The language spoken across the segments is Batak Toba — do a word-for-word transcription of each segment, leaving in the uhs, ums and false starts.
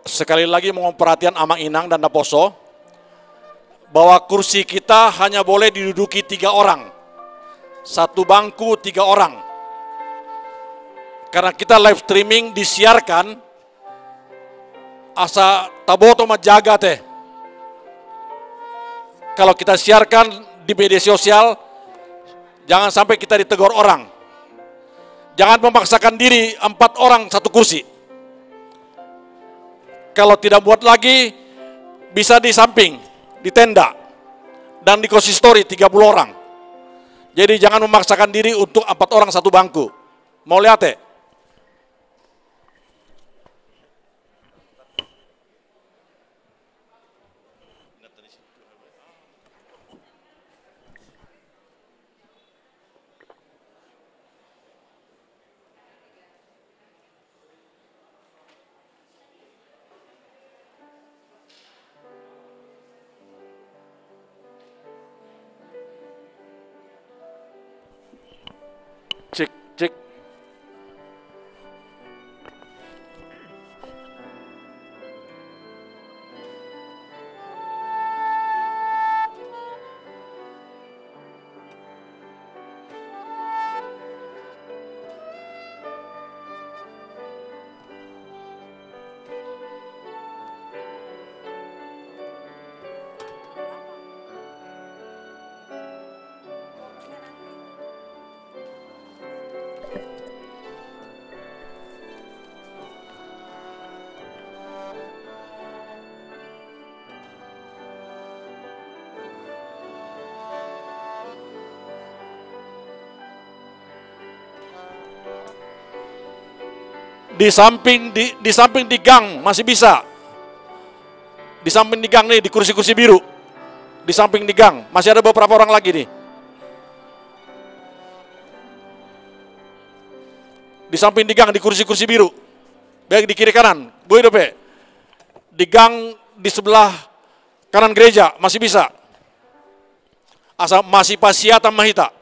Sekali lagi mohon perhatian amang inang dan naposo, bahwa kursi kita hanya boleh diduduki tiga orang. Satu bangku tiga orang. Karena kita live streaming, disiarkan, asa taboto ma jaga te. Kalau kita siarkan di media sosial, jangan sampai kita ditegur orang. Jangan memaksakan diri empat orang satu kursi. Kalau tidak muat lagi, bisa di samping, di tenda, dan di konsistori tiga puluh orang. Jadi jangan memaksakan diri untuk empat orang satu bangku. Mauliate. Cek, cek. Di samping di, di samping di gang masih bisa. Di samping di gang nih, di kursi-kursi biru. Di samping di gang masih ada beberapa orang lagi nih. Di samping di gang, di kursi-kursi biru. Baik di kiri kanan, boi dope. Di gang di sebelah kanan gereja masih bisa. Asa masipasiatan ma hita.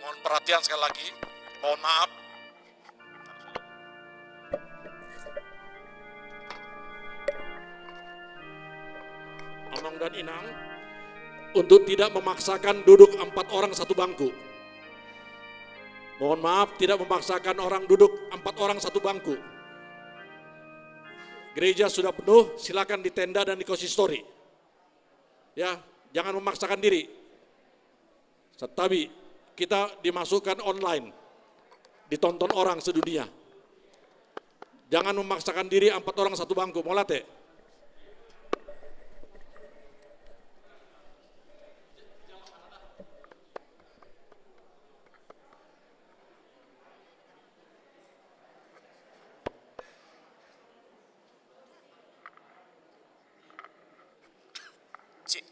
Mohon perhatian sekali lagi. Mohon maaf. Amang dan Inang, untuk tidak memaksakan duduk empat orang satu bangku. Mohon maaf, tidak memaksakan orang duduk empat orang satu bangku. Gereja sudah penuh, silakan di tenda dan di konsistori. Ya, jangan memaksakan diri. Santabi, kita dimasukkan online, ditonton orang sedunia. Jangan memaksakan diri empat orang satu bangku, mauliate. Cek.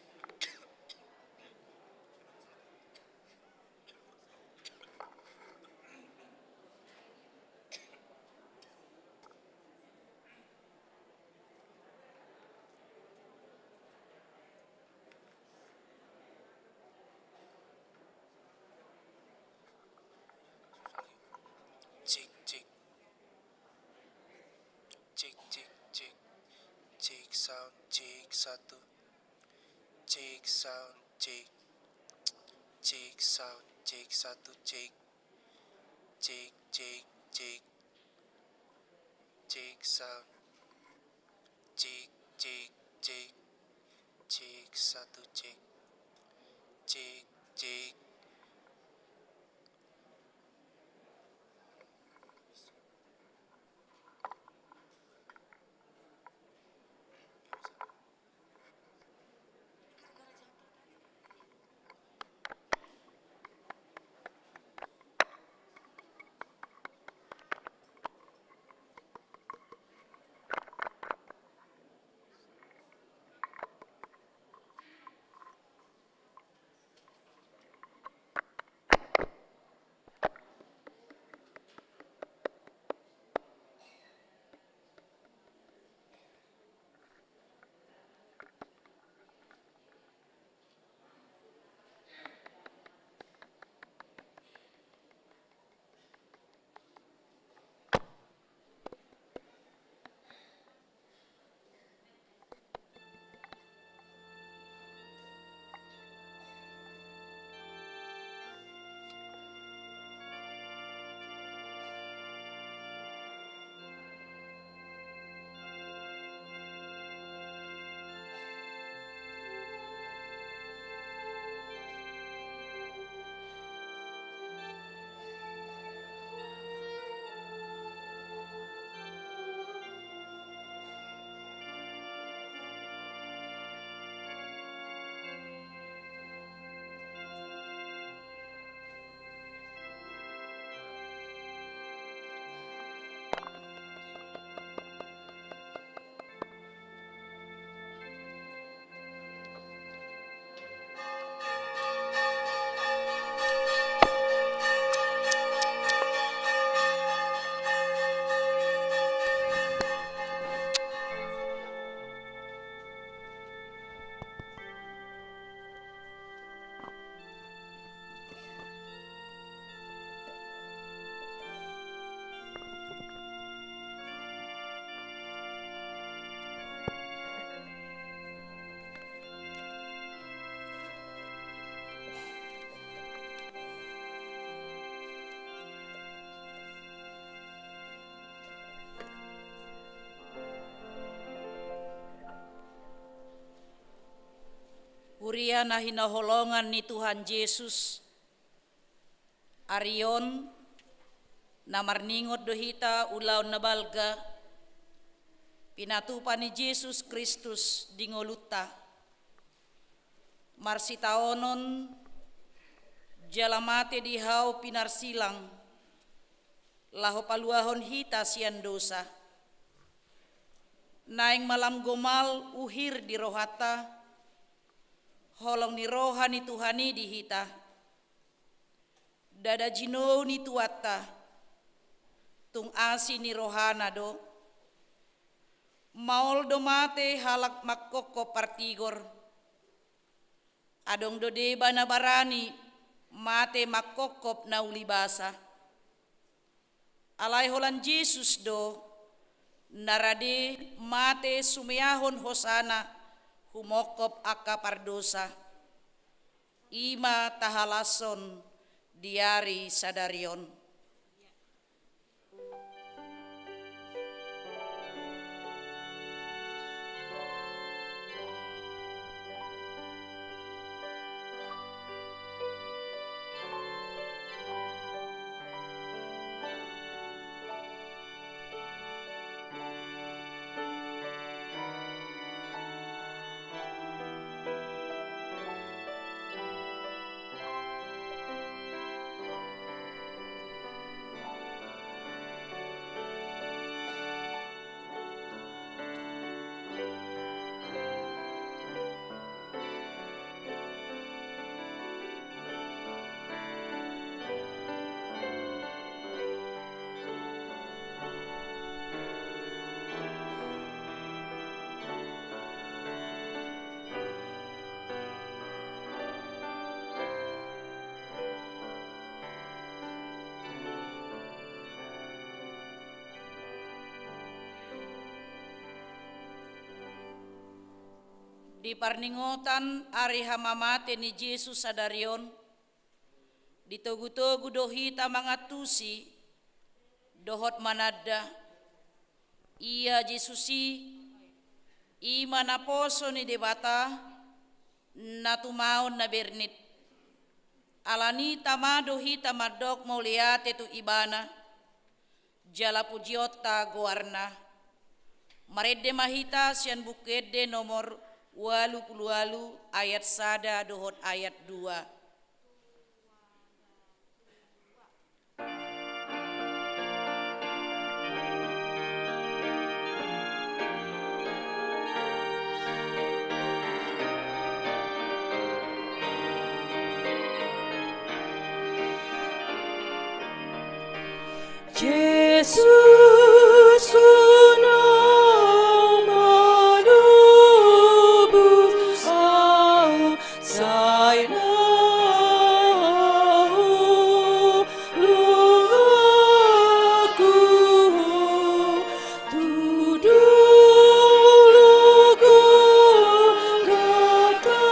Cek, cek. Cek, cek, cek. Cek sound, cek satu. Cek sound, cek. Cek sound, cek satu, cek. Cek, cek, cek. Cek sound. Cek, cek, cek. Cek satu, cek. Cek, cek. Huria na hinaholongan ni Tuhan Jesus, ari on na marningot do hita ulaon na balga pinatupa ni Jesus Kristus di ngolunta. Marsitaonon jala mate di hau pinarsilang, laho paluahon hita sian dosa. Naeng malam gomal uhir di rohanta, holong ni roha ni Tuhan i di hita. Ndada jinou ni Tuhanta, tung asi ni rohana do. Maol do mate halak manghophop partigor. Adong do deba na barani mate mangkongkop na uli basa. Alai holan Jesus do na rade mate sumeahon hosana humongkop angka pardosa. I ma tahalashon di ari sadari on. Di parningotan ari hamamate ni Jesus sadari on, ditogu-togu do hita mangantusi dohot mananda, ia Jesus i, i ma naposo ni Debata, na tumaon na bernit. Alani i tama do hita mandok mauliate tu Ibana, jala pujionta goarna. Marende ma hita sian Buku Ende nomor ualu pulu ualu, ayat sada dohot ayat dua. Jesus, Ho na manobus ahu, sai na holong ahu tu dolok on, gata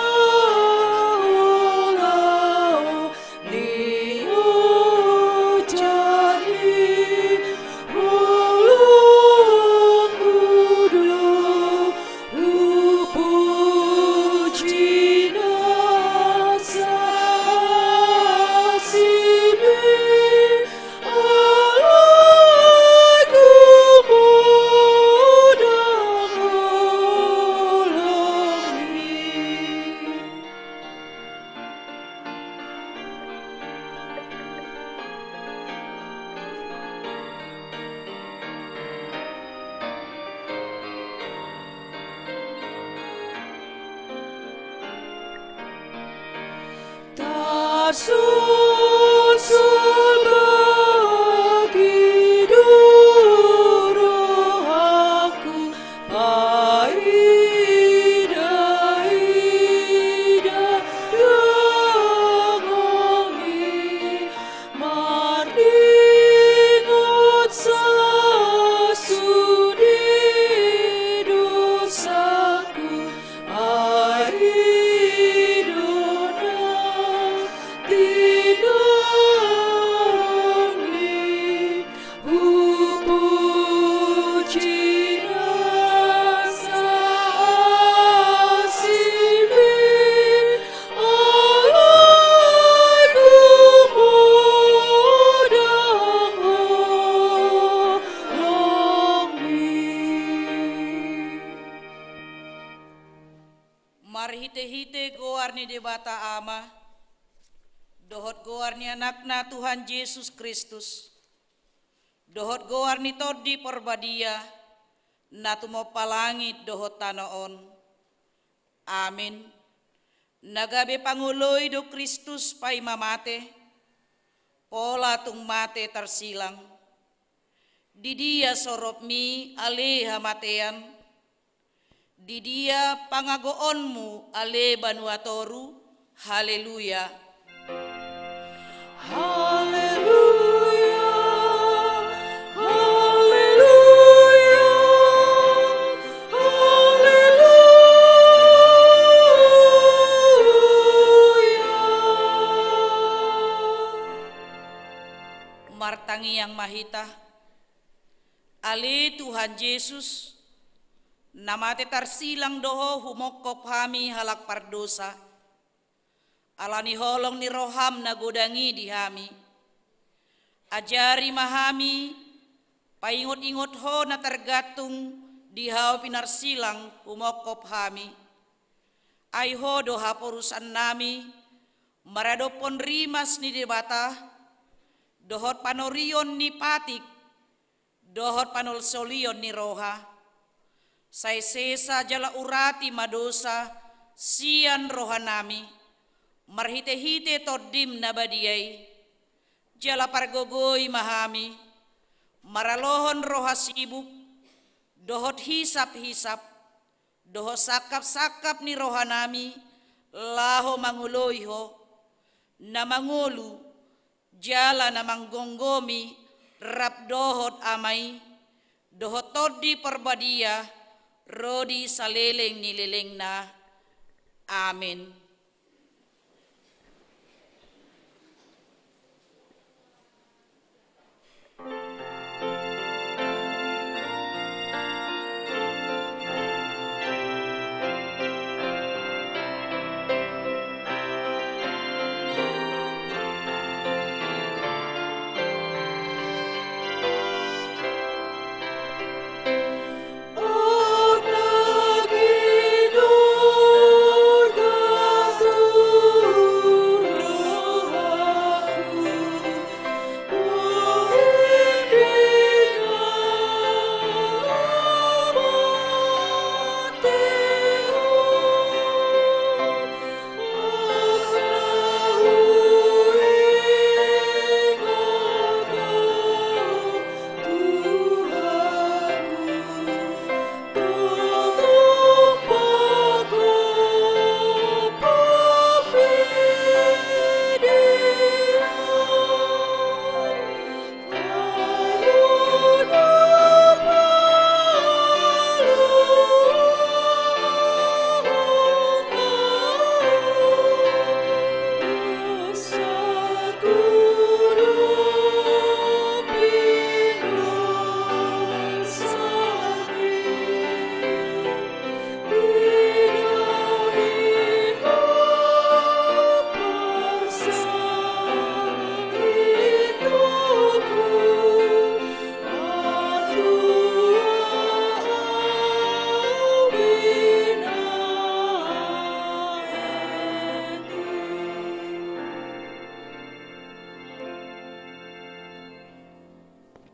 holong ni ojani holongmu do hupuji nasa asimi, alai gumodang holongmi. Tarsulsul bagi do rohangku, paida-ida donganmi, mardingot sasude dosaku, ai do na tinangi. Hupuji nasa asimi, alai gumodang holongmi. Marhite-hite goar ni Debata Ama, dohot goar ni Anakna Tuhan Jesus Kristus, dohot goar ni Tondi Parbadia, na tumompa langit dohot tano on. Amen. Na gabe pangoloi do Kristus paima mate, pola tung mate tarsilang. Di dia soropmi ale hamatean? Di dia pangagoonmu ale banua toru? Haleluya. Haleluya, haleluya, haleluya. Martangiang ma hita. Ale Tuhan Jesus, na mate tarsilang do Ho humongkop hami halak pardosa. Ala ni holong ni roham na godang i di hami, ajari ma hami paingot-ingot Ho na targantung di hau pinarsilang humongkop hami. Ai Ho do haporusan nami maradophon rimas ni Debata, dohot panorion ni patik, dohot panolsolion ni roha. Sai sesa jala urati ma dosa sian roha nami, marhite-hite Tondim na badia i. Jala pargogoi ma hami maralohon roha sibuk, dohot hisap-hisap, dohot sangkap-sangkap ni roha nami, laho mangoloi Ho, na mangolu, jala na manggomgomi rap dohot Ama i, dohot Tondi Parbadia, ro di saleleng ni lelengna. Amen.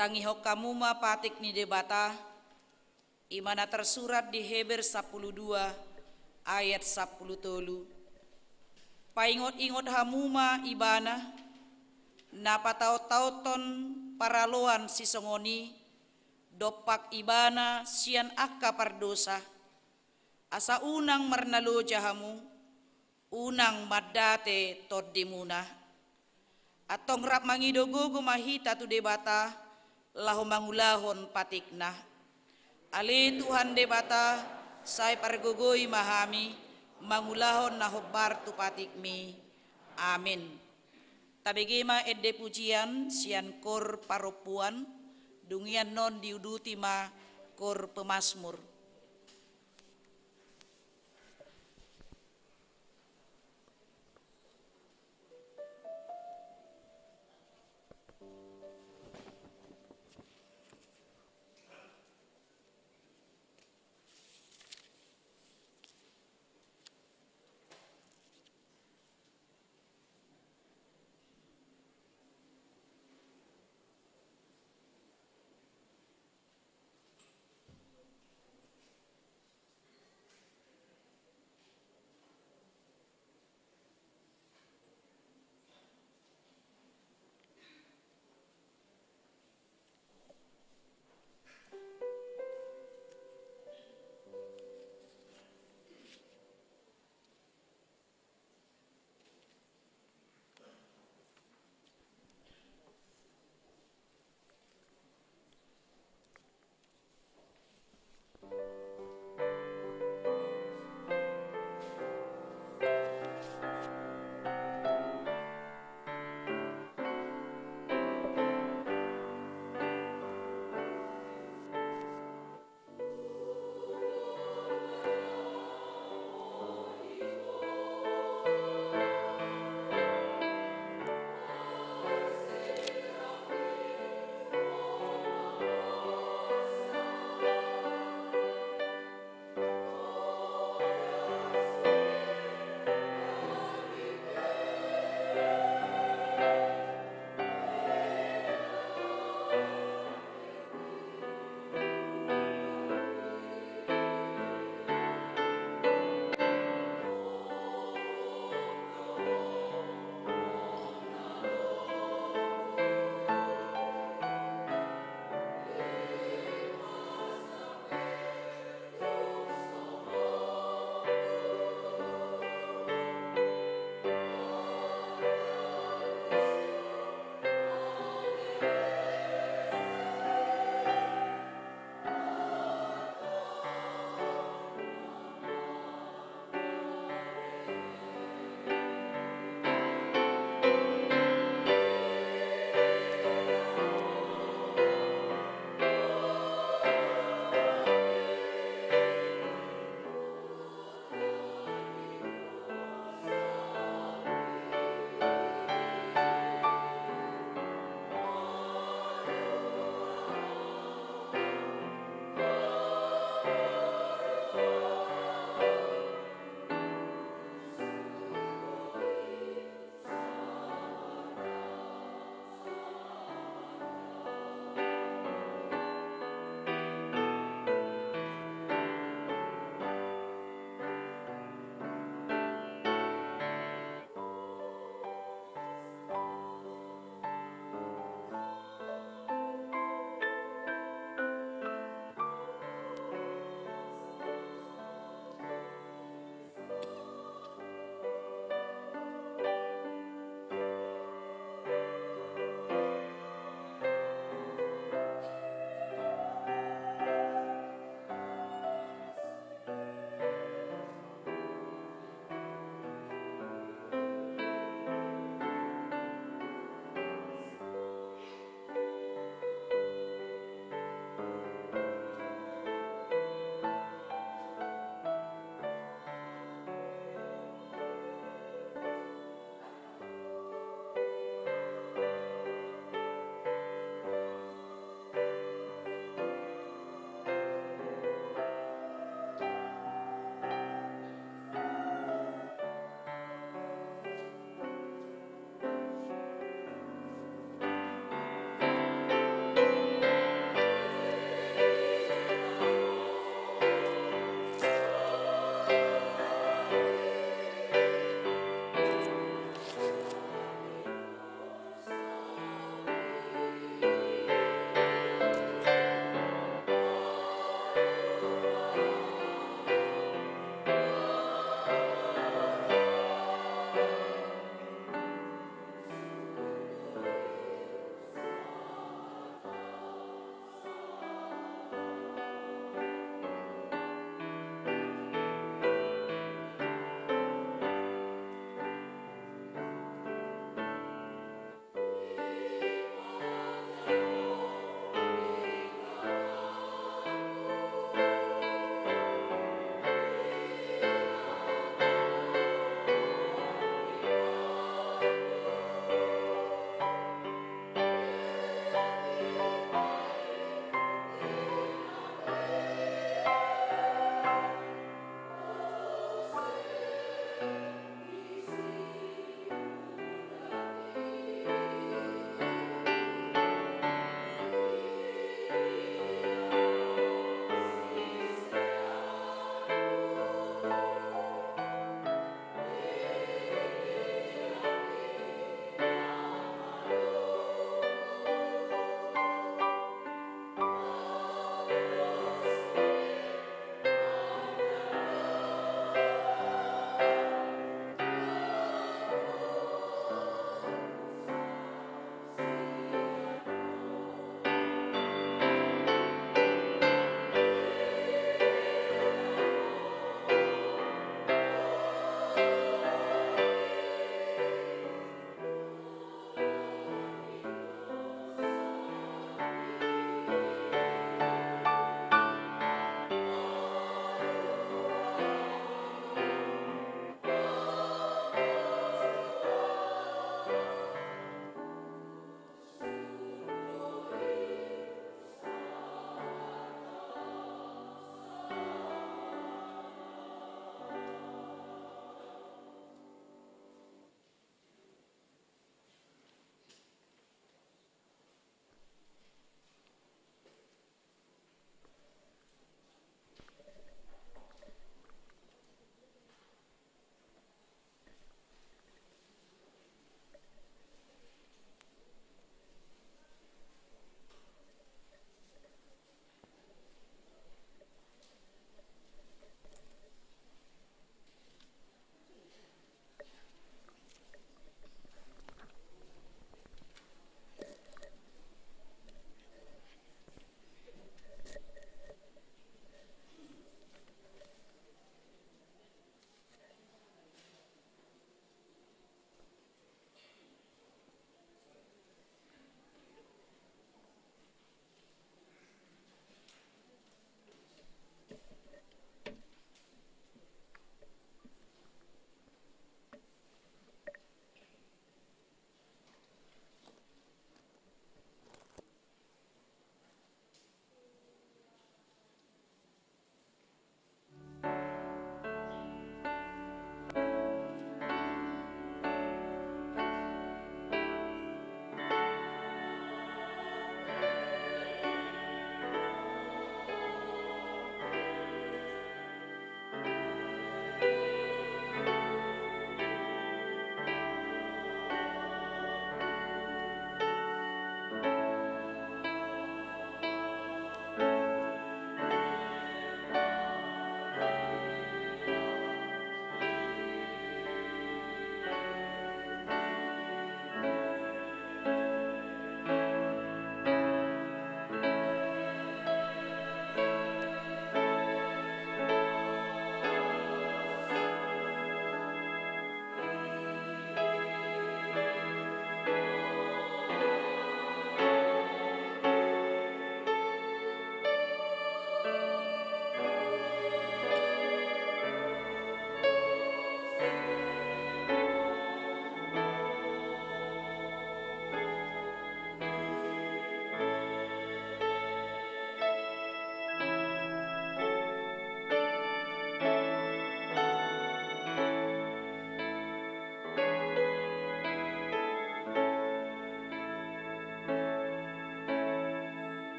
Tangihon hamu ma patik ni Debata, i ma na tarsurat di Heber sampulu dua ayat sampulu tolu. Paingot-ingot hamu ma Ibana, na pataon-taonhon paraloan sisongon i, dompak Ibana sian angka pardosa, asa unang marnaloja hamu, unang mandate tondimuna. Antong rap mangido gogo ma hita tu Debata, laho mangulahon patikna. Ale Tuhan Debata, sai pargogoi ma hami, mangulahon na hombar tu patikmi. Amen. Tabege ma ende pujian sian kor parompuan, dung i annon diuduti ma kor pemasmur.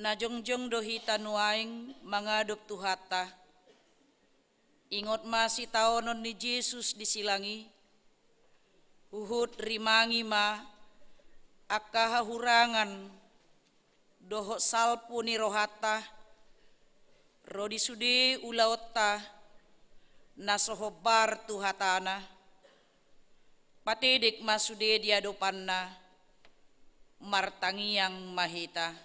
Na jongjong do hita nuaeng mangadop Tuhanta. Ingot ma sitaonon ni Jesus di silang i, huhut rimangi ma angka hahurangan dohot salpu ni rohanta ro di sude ulaonta na so hombar tu hatana. Patedek ma sude di adopanna, martangiang ma hita.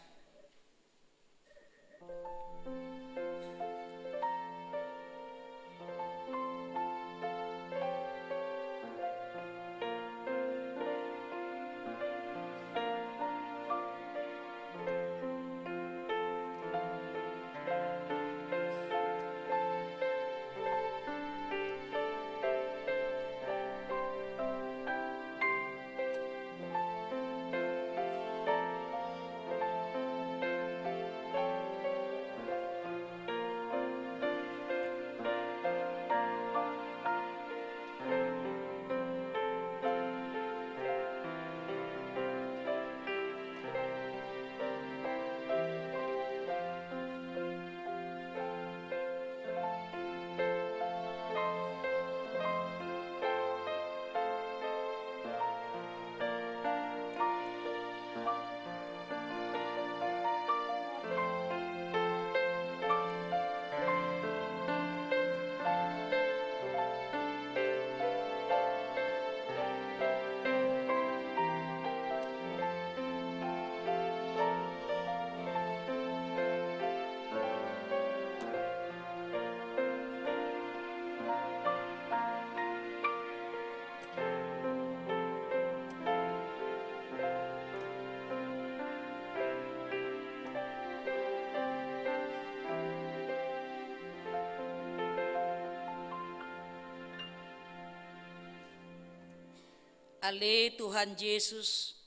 Ale Tuhan Jesus,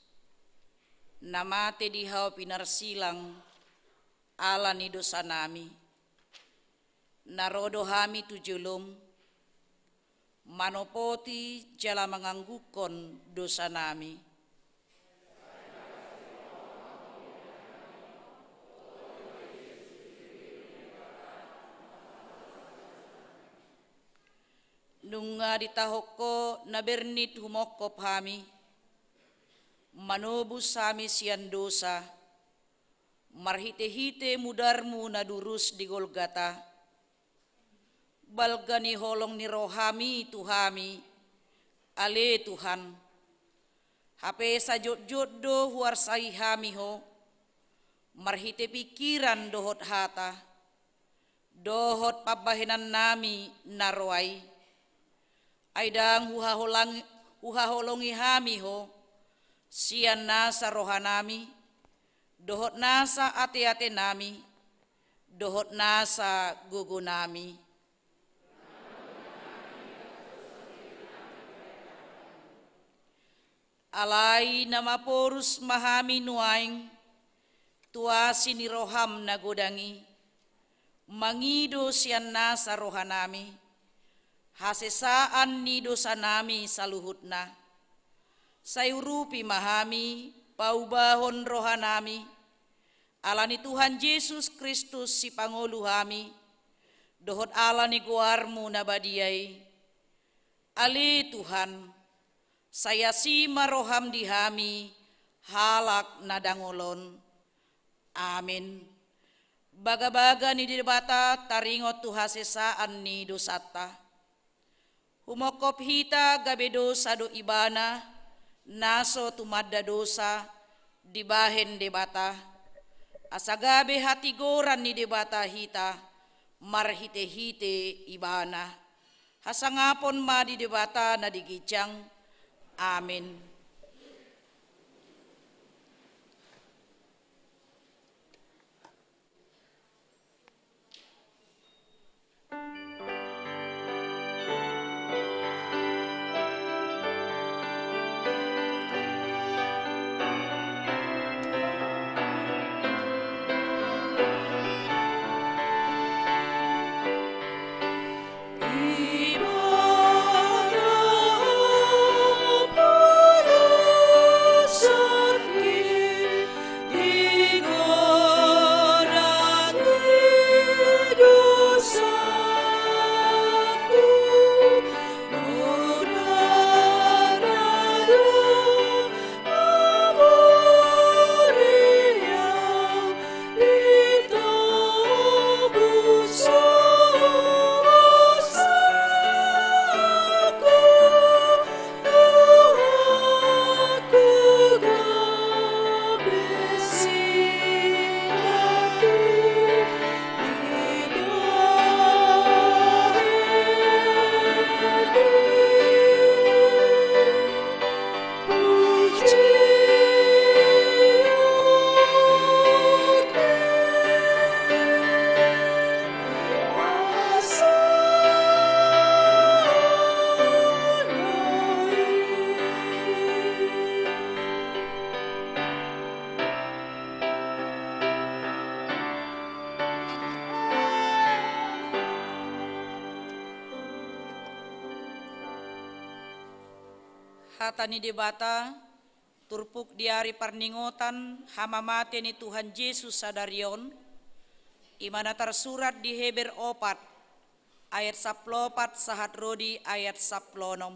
na mate di hau pinarsilang ala ni dosanami, na ro do hami tu jolom, manopoti jala manganggungkon dosanami. Nunga ditahon Ho na bernit humongkop hami, manobus hami sian dosa, marhite-hite mudarMu na durus di Golgata. Balga ni holong ni rohaMi tu hami, ale Tuhan. Hape sajotjot do huarsai hami Ho, marhite pingkiran dohot hata, dohot pambahenannami na ro ai. Ai ndang huhaholang-, huhaholongi hami Ho, sian nasa rohanami, dohot nasa ate-atenami, dohot nasa gogonami. Alai na maporus ma hami nuaeng tu asi ni rohaM na godang i, mangido sian nasa rohanami, hasesaan ni dosanami saluhutna. Sai urupi ma hami, paubahon rohanami, ala ni Tuhan Jesus Kristus Sipangolu hami, dohot ala ni goarMu na badia i. Ale Tuhan, sai asi ma rohaM di hami, halak na dangol on. Amen. Bagabaga ni Debata taringot tu hasesaan ni dosanta. Humongkop hita gabe dosa do Ibana, na so tumanda dosa, dibahen Debata. Asa gabe hatigoran ni Debata hita, marhite-hite Ibana. Hasangapon ma di Debata na di ginjang. Amen. Hata ni Debata, turpuk di ari parningotan hamamate ni Tuhan Jesus sadari on, i ma na tarsurat di Heber opat, ayat sampulu opat sahat ro di ayat sampulu onom.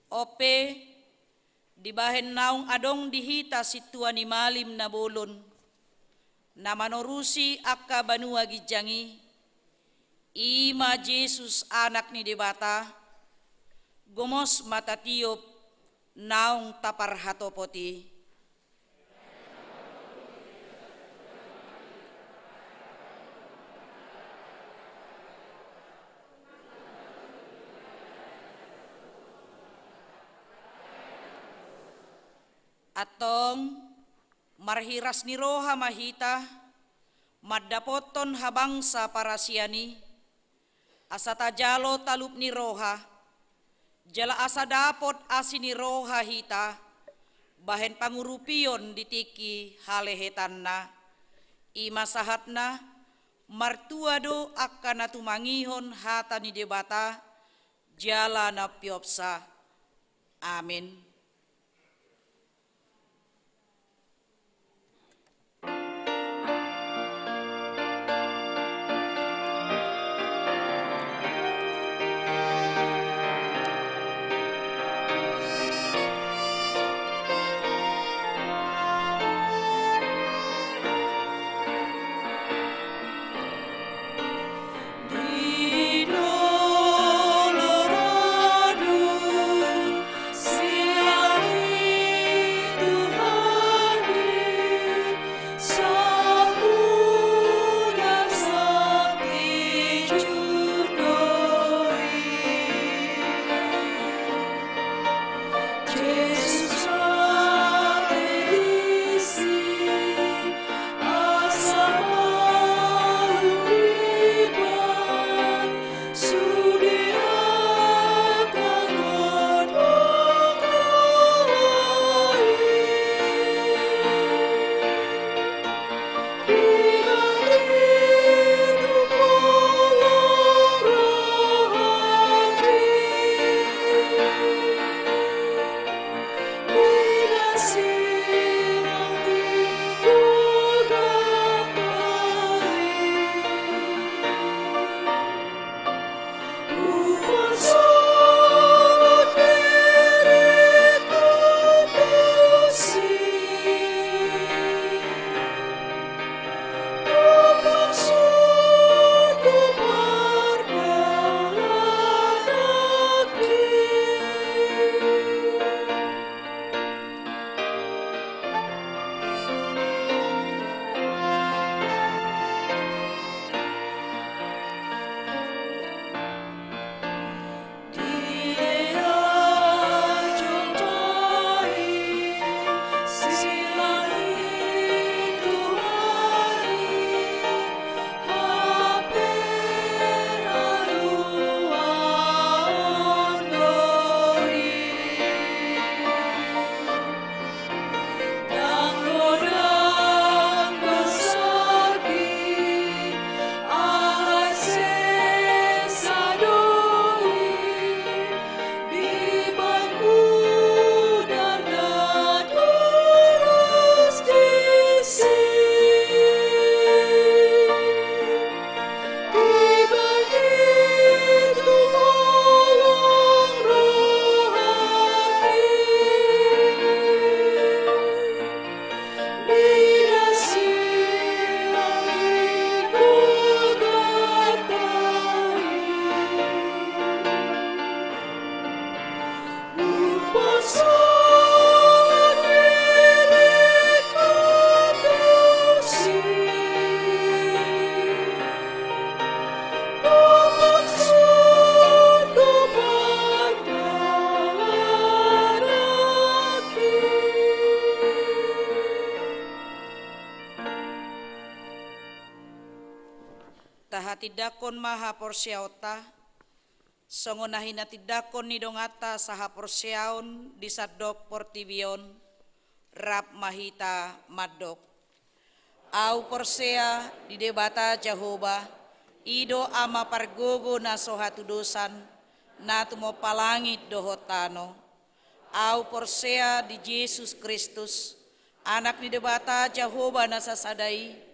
On pe, dibahen naung adong di hita sintua ni malim na bolon, na manorusi angka banua ginjang i, i ma Jesus, Anak ni Debata, gomos ma tatiop naung taparhatopot i. Antong, marhiras ni roha ma hita mandapothon habangsa parasian i, asa tajalo talup ni roha, jala asa dapot asi ni roha hita, bahen pangurupion di tingki halehetanna. I ma sahatna, martua do angka na tumangihon hata ni Debata, jala na umpeopsa. Amen. Tahatindangkon ma haporseaonta, songon na hinatindangkon ni donganta sahaporseaon di sandok portibi on, rap ma hita mandok. Ahu porsea di Debata Jahowa, i do Ama pargogo na so hatudosan, na tumompa langit dohot tano. Ahu porsea di Jesus Kristus, Anak ni Debata Jahowa na sasada i,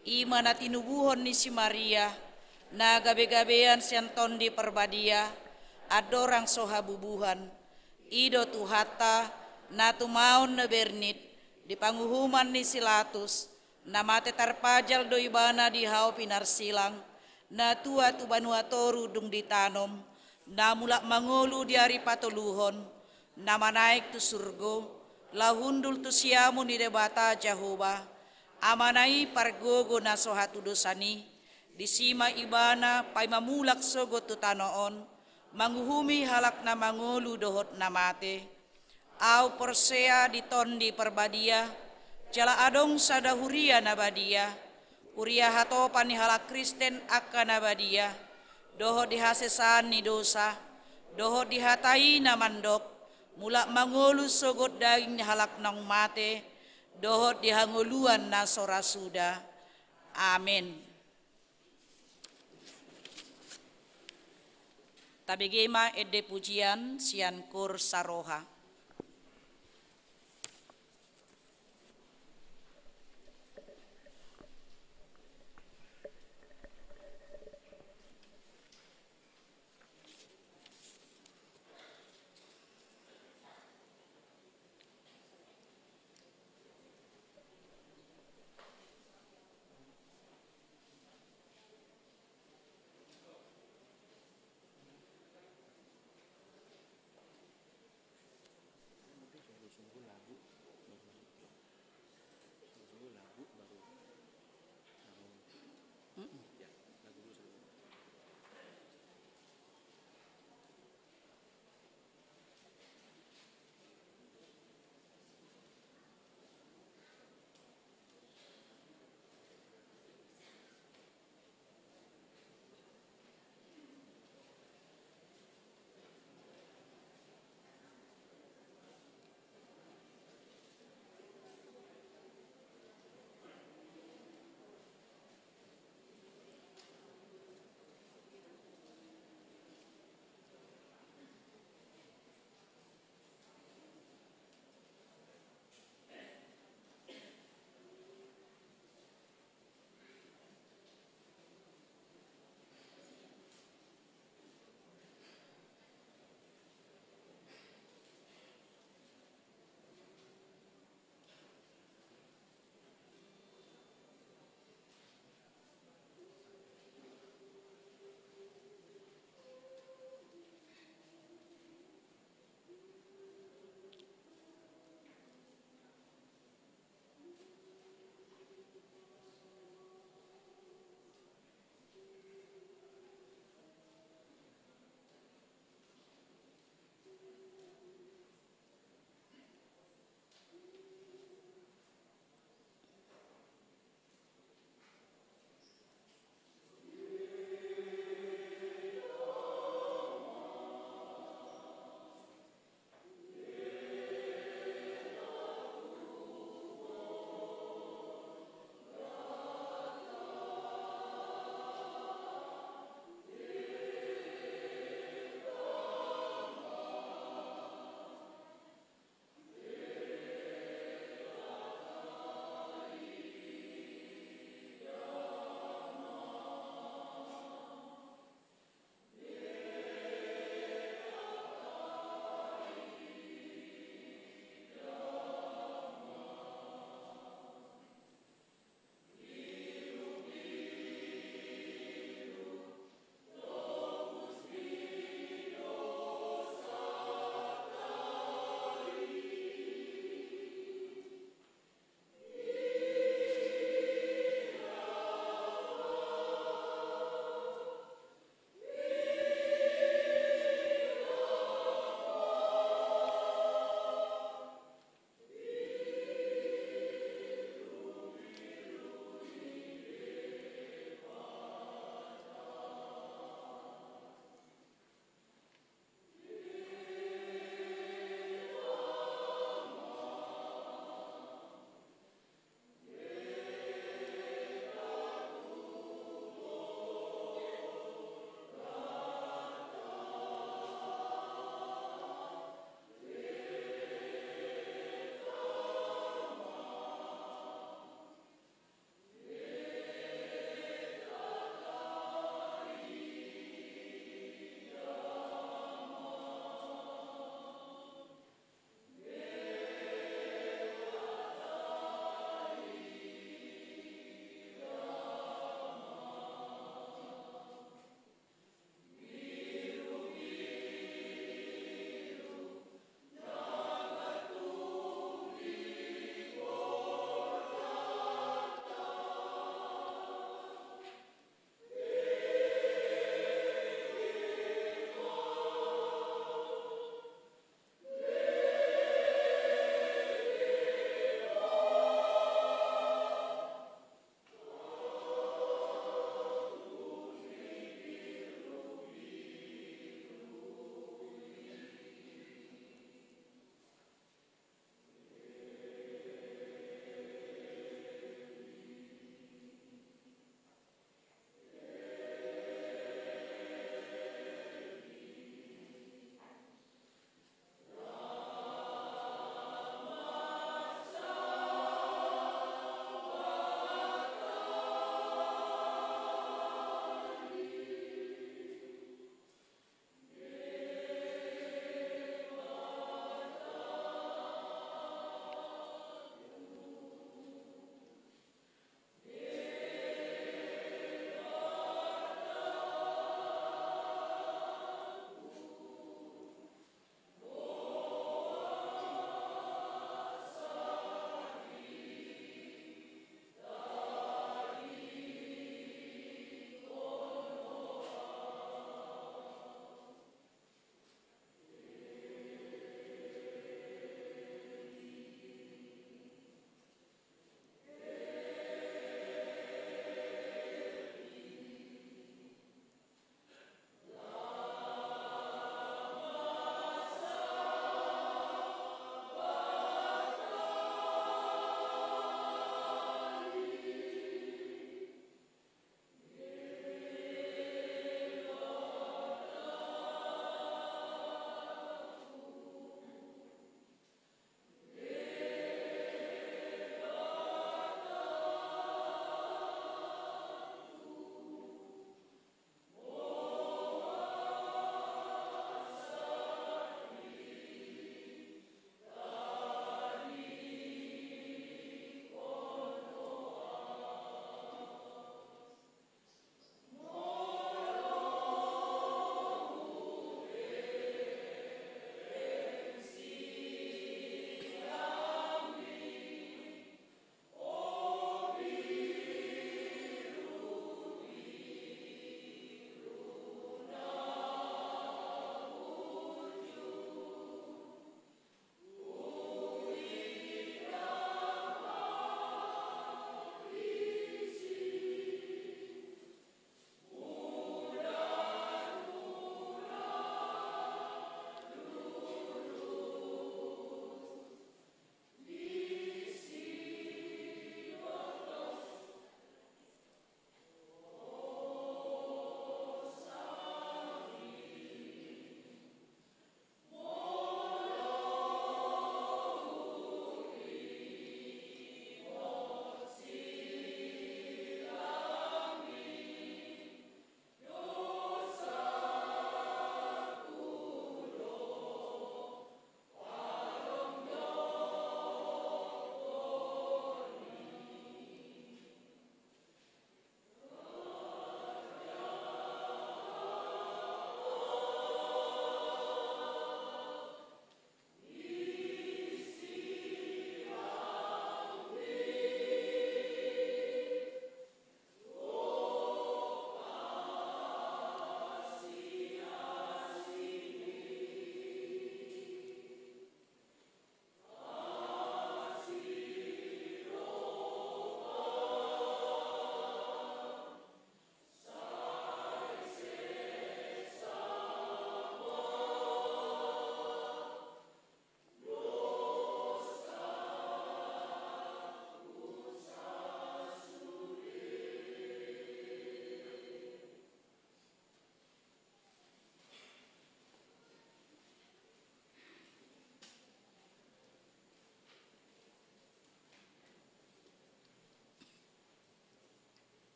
i ma na tinubuhon ni si Maria, na gabegabean sian Tondi Parbadia, andorang so habubuhan. I do Tuhanta, na tumaon na bernit, di panguhuman ni si Latus, na mate tarpajal do ibana di hau pinarsilang, na tua tu banua toru dung ditanom, na mulak mangolu di ari patoluhon, na manaek tu surgo, laho hundul tu siamun ni Debata Jahowa, Amana i pargogo na so hatudosan i, disi ma ibana paima mulak sogot tu tano on, manguhumi halak na mangolu dohot na mate. Ahu porsea di Tondi Parbadia, jala adong sada huria na badia, huria hatopan ni halak Kristen angka na badia, dohot di hasesaan ni dosa, dohot di hata i na mandok, mulak mangolu sogot daging ni halak naung mate, dohot di hangoluan na so ra suda. Amen. Tabege ma ende pujian sian Koor Saroha.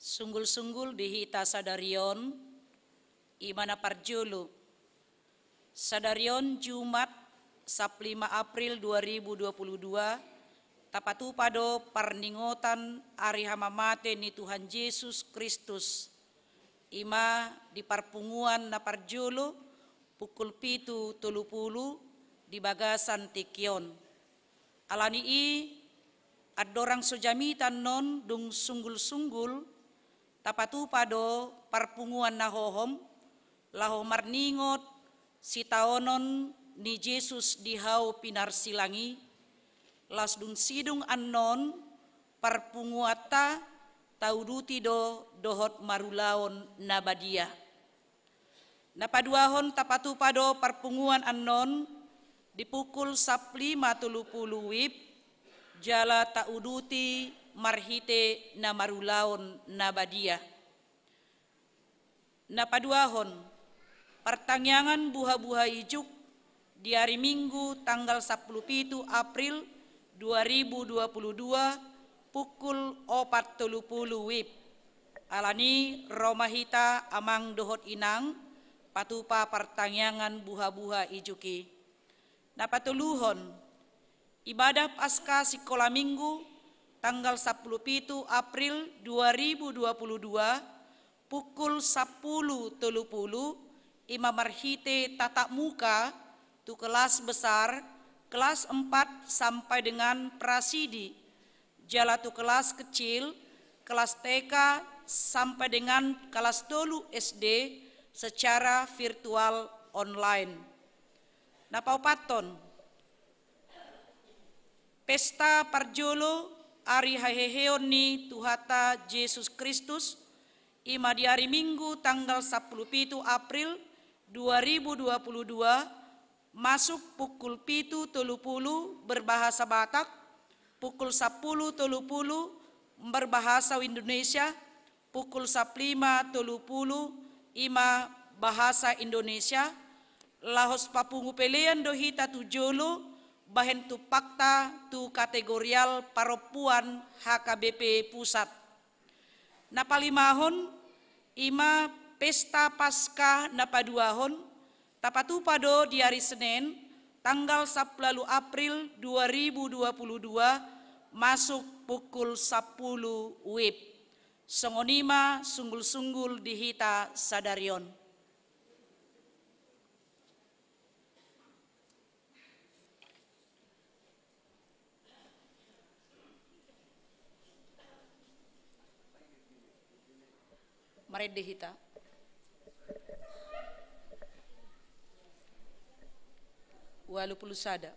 Sunggul-sunggul di hita sadari on, i ma na parjolo. Sadari on Jumat, sampulu lima April dua ribu dua puluh dua, tapatupa do parningotan ari hamamate ni Tuhan Jesus Kristus. I ma di parpunguan na parjolo, pukul pitu tolu pulu di bagasan tingki on. Ala ni i, andorang so jamita annon dung sunggul-sunggul, tapatupa do parpunguan na hohom, laho marningot sitaonon ni Jesus di hau pinarsilang i, laos dung sidung annon parpunguanta tauduti do dohot marulaon na badia. Na paduahon tapatupa do parpunguan annon di pukul sampulu lima tolu pulu wib, jala tauduti marhite na marulaon na badia. Na paduahon, partangiangan buha-buha ijuk di ari Minggu tanggal sampulu pitu April dua ribu dua puluh dua, pukul opat tolu pulu wib. Ala ni i ro ma hita amang dohot inang, patupa partangiangan buha-buha ijuk i. Na patoluhon, ibadah Paskah Sikola Minggu tanggal sampulu pitu April dua ribu dua puluh dua, pukul sampulu tolu pulu, i ma marhite tatap muka tu kelas besar, kelas empat sampai dengan prasidi, jala tu kelas kecil, kelas T K sampai dengan kelas tolu S D secara virtual online. Na paopathon, pesta parjolo ari haheheon ni Tuhanta Jesus Kristus, i ma di ari Minggu tanggal sampulu pitu April dua ribu dua puluh dua, masuk pukul pitu tolu pulu berbahasa Batak, pukul sampulu tolu pulu berbahasa Indonesia, pukul sampulu lima tolu pulu i ma bahasa Indonesia, laos papungu pelean do hita tu jolo, bahen tumpakta tu kategorial parompuan H K B P Pusat. Na palimahon, i ma pesta Paskah na paduahon, tapatupa do di ari Senen, tanggal sampulu ualu April dua ribu dua puluh dua, masuk pukul sampulu wib. Songon i ma sunggul-sunggul di hita sadari on. Marende hita. Ualu pulu sada.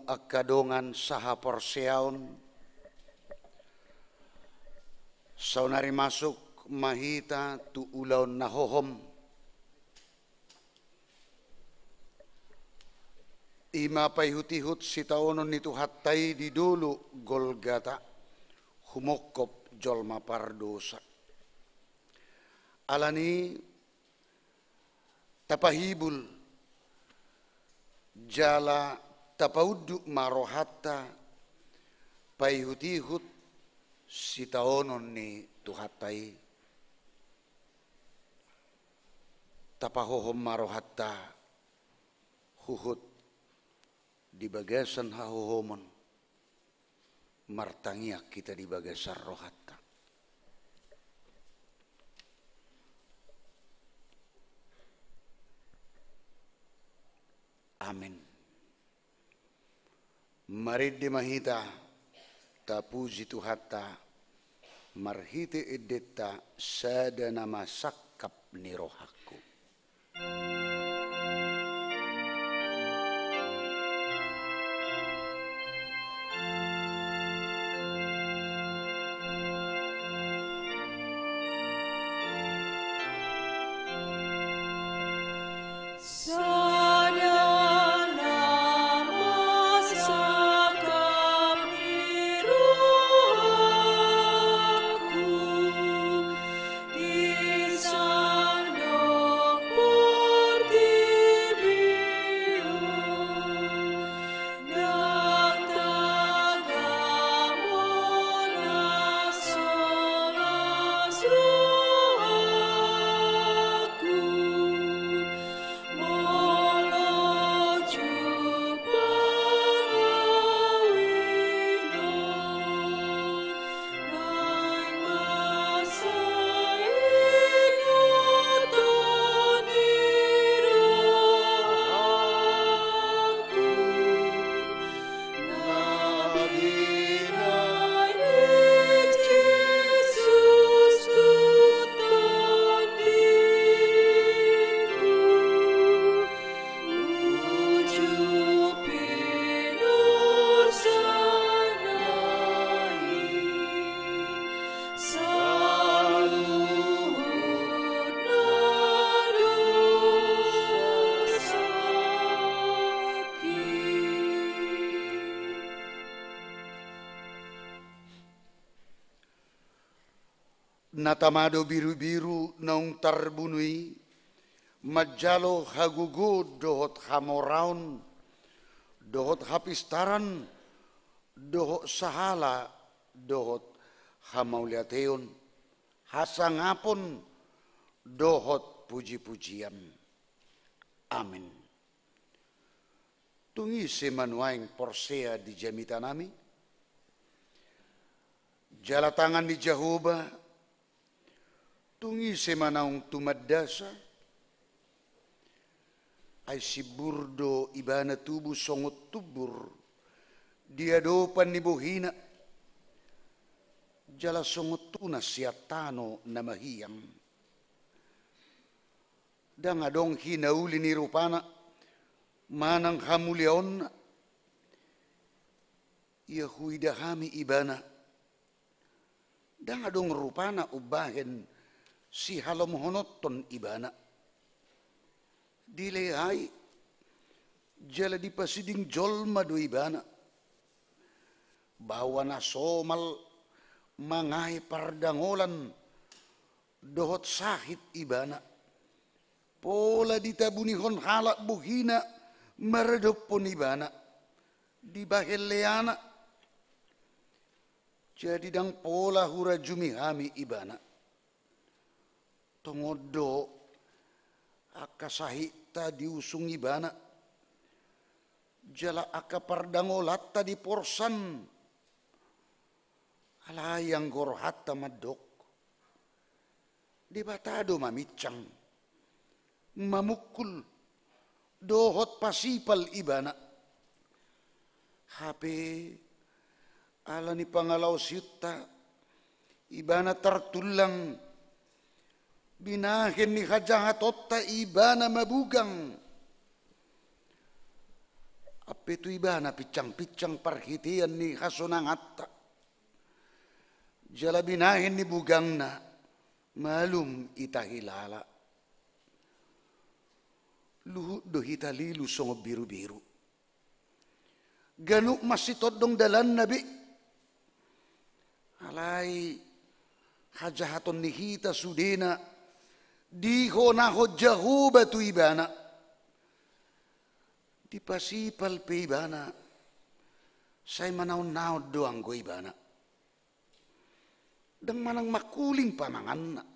Angka dongan sahaporseaon, saonari masuk ma hita tu ulaon na hohom. I ma paihutihut sitaonon ni Tuhanta i di dolok Golgata, humongkop jolma pardosa. Alani i tapahibul jala tapaunduk ma rohanta paihutihut sitaonon ni Tuhanta i. Tapahohom ma rohanta huhut di bagasan hahohomon. Martangiang hita di bagasan rohanta. Amen. Marende ma hita, tapuji Tuhanta, marhite endenta sada nama sangkap ni rohangku. Na tama do birubiru naung tarbunu i, manjalo hagogoon dohot hamoraon, dohot hapistaran, dohot sahala, dohot hamauliateon, hasangapon, dohot pujipujian. Amen. Tung ise ma nuaeng porsea di jamitanami? Jala tangan ni Jahowa, tung ise ma naung tumandasa? Ai simbur do ibana tubu songon tumbur di adopan ni bohina, jala songon tunas sian tano na mahiang. Ndang adong hinauli ni rupana manang hamuliaonna. Ia huida hami ibana, ndang adong rupana umbahen sihalomohononton ibana. Dilehai jala dipasiding jolma do ibana. Baoa na somal mangae pardangolan dohot sahit ibana. Pola ditabunihon halak bohina maradophon ibana, dibahen leana. Jadi ndang pola hurajumi hami ibana. Tongon do angka sahitta diusung ibana, jala angka pardangolanta diporsan. Alai anggo rohanta mandok, Debata do maminsang, mamungkul, dohot pasipal ibana. Hape ala ni pangalaosionta ibana tartullang, binahen ni hajahatonta ibana mabugang. Ampe tu ibana pinsang-pinsang parhitean ni hasonanganta, jala binahen ni bugangna, malum ita hilala. Luhut do hita lilu songon birubiru. Ganup masitondong dalanna be. Alai hajahaton ni hita sudena dihonahon Jahowa tu ibana. Dipasipal pe ibana, sai manaonnaon do anggo ibana. Ndang manang mangkuling pamanganna.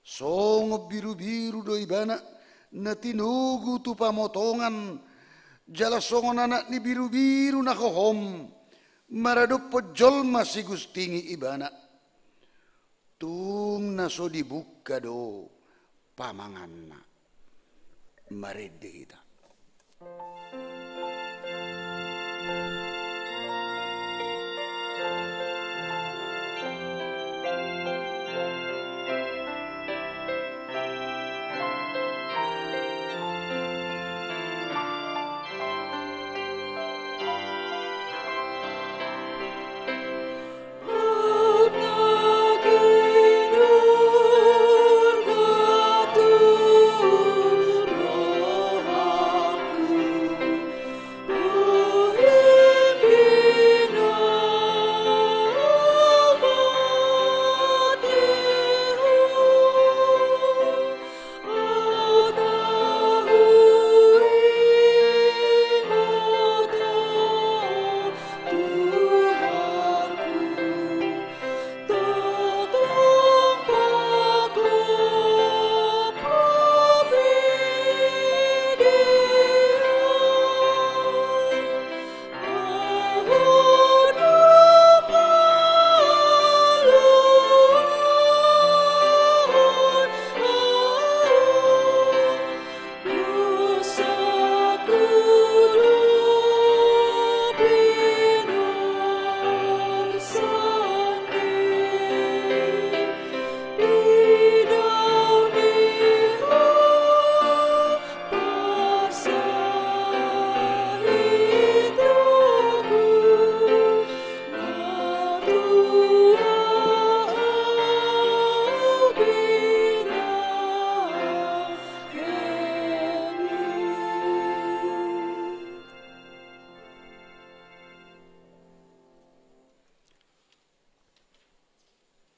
Songon birubiru do ibana na tinogu tu pamotongan, jala songon anak ni birubiru na hohom maradophon jolma sigustingi ibana. Tung na so dibungka do pamanganna. Marende hita.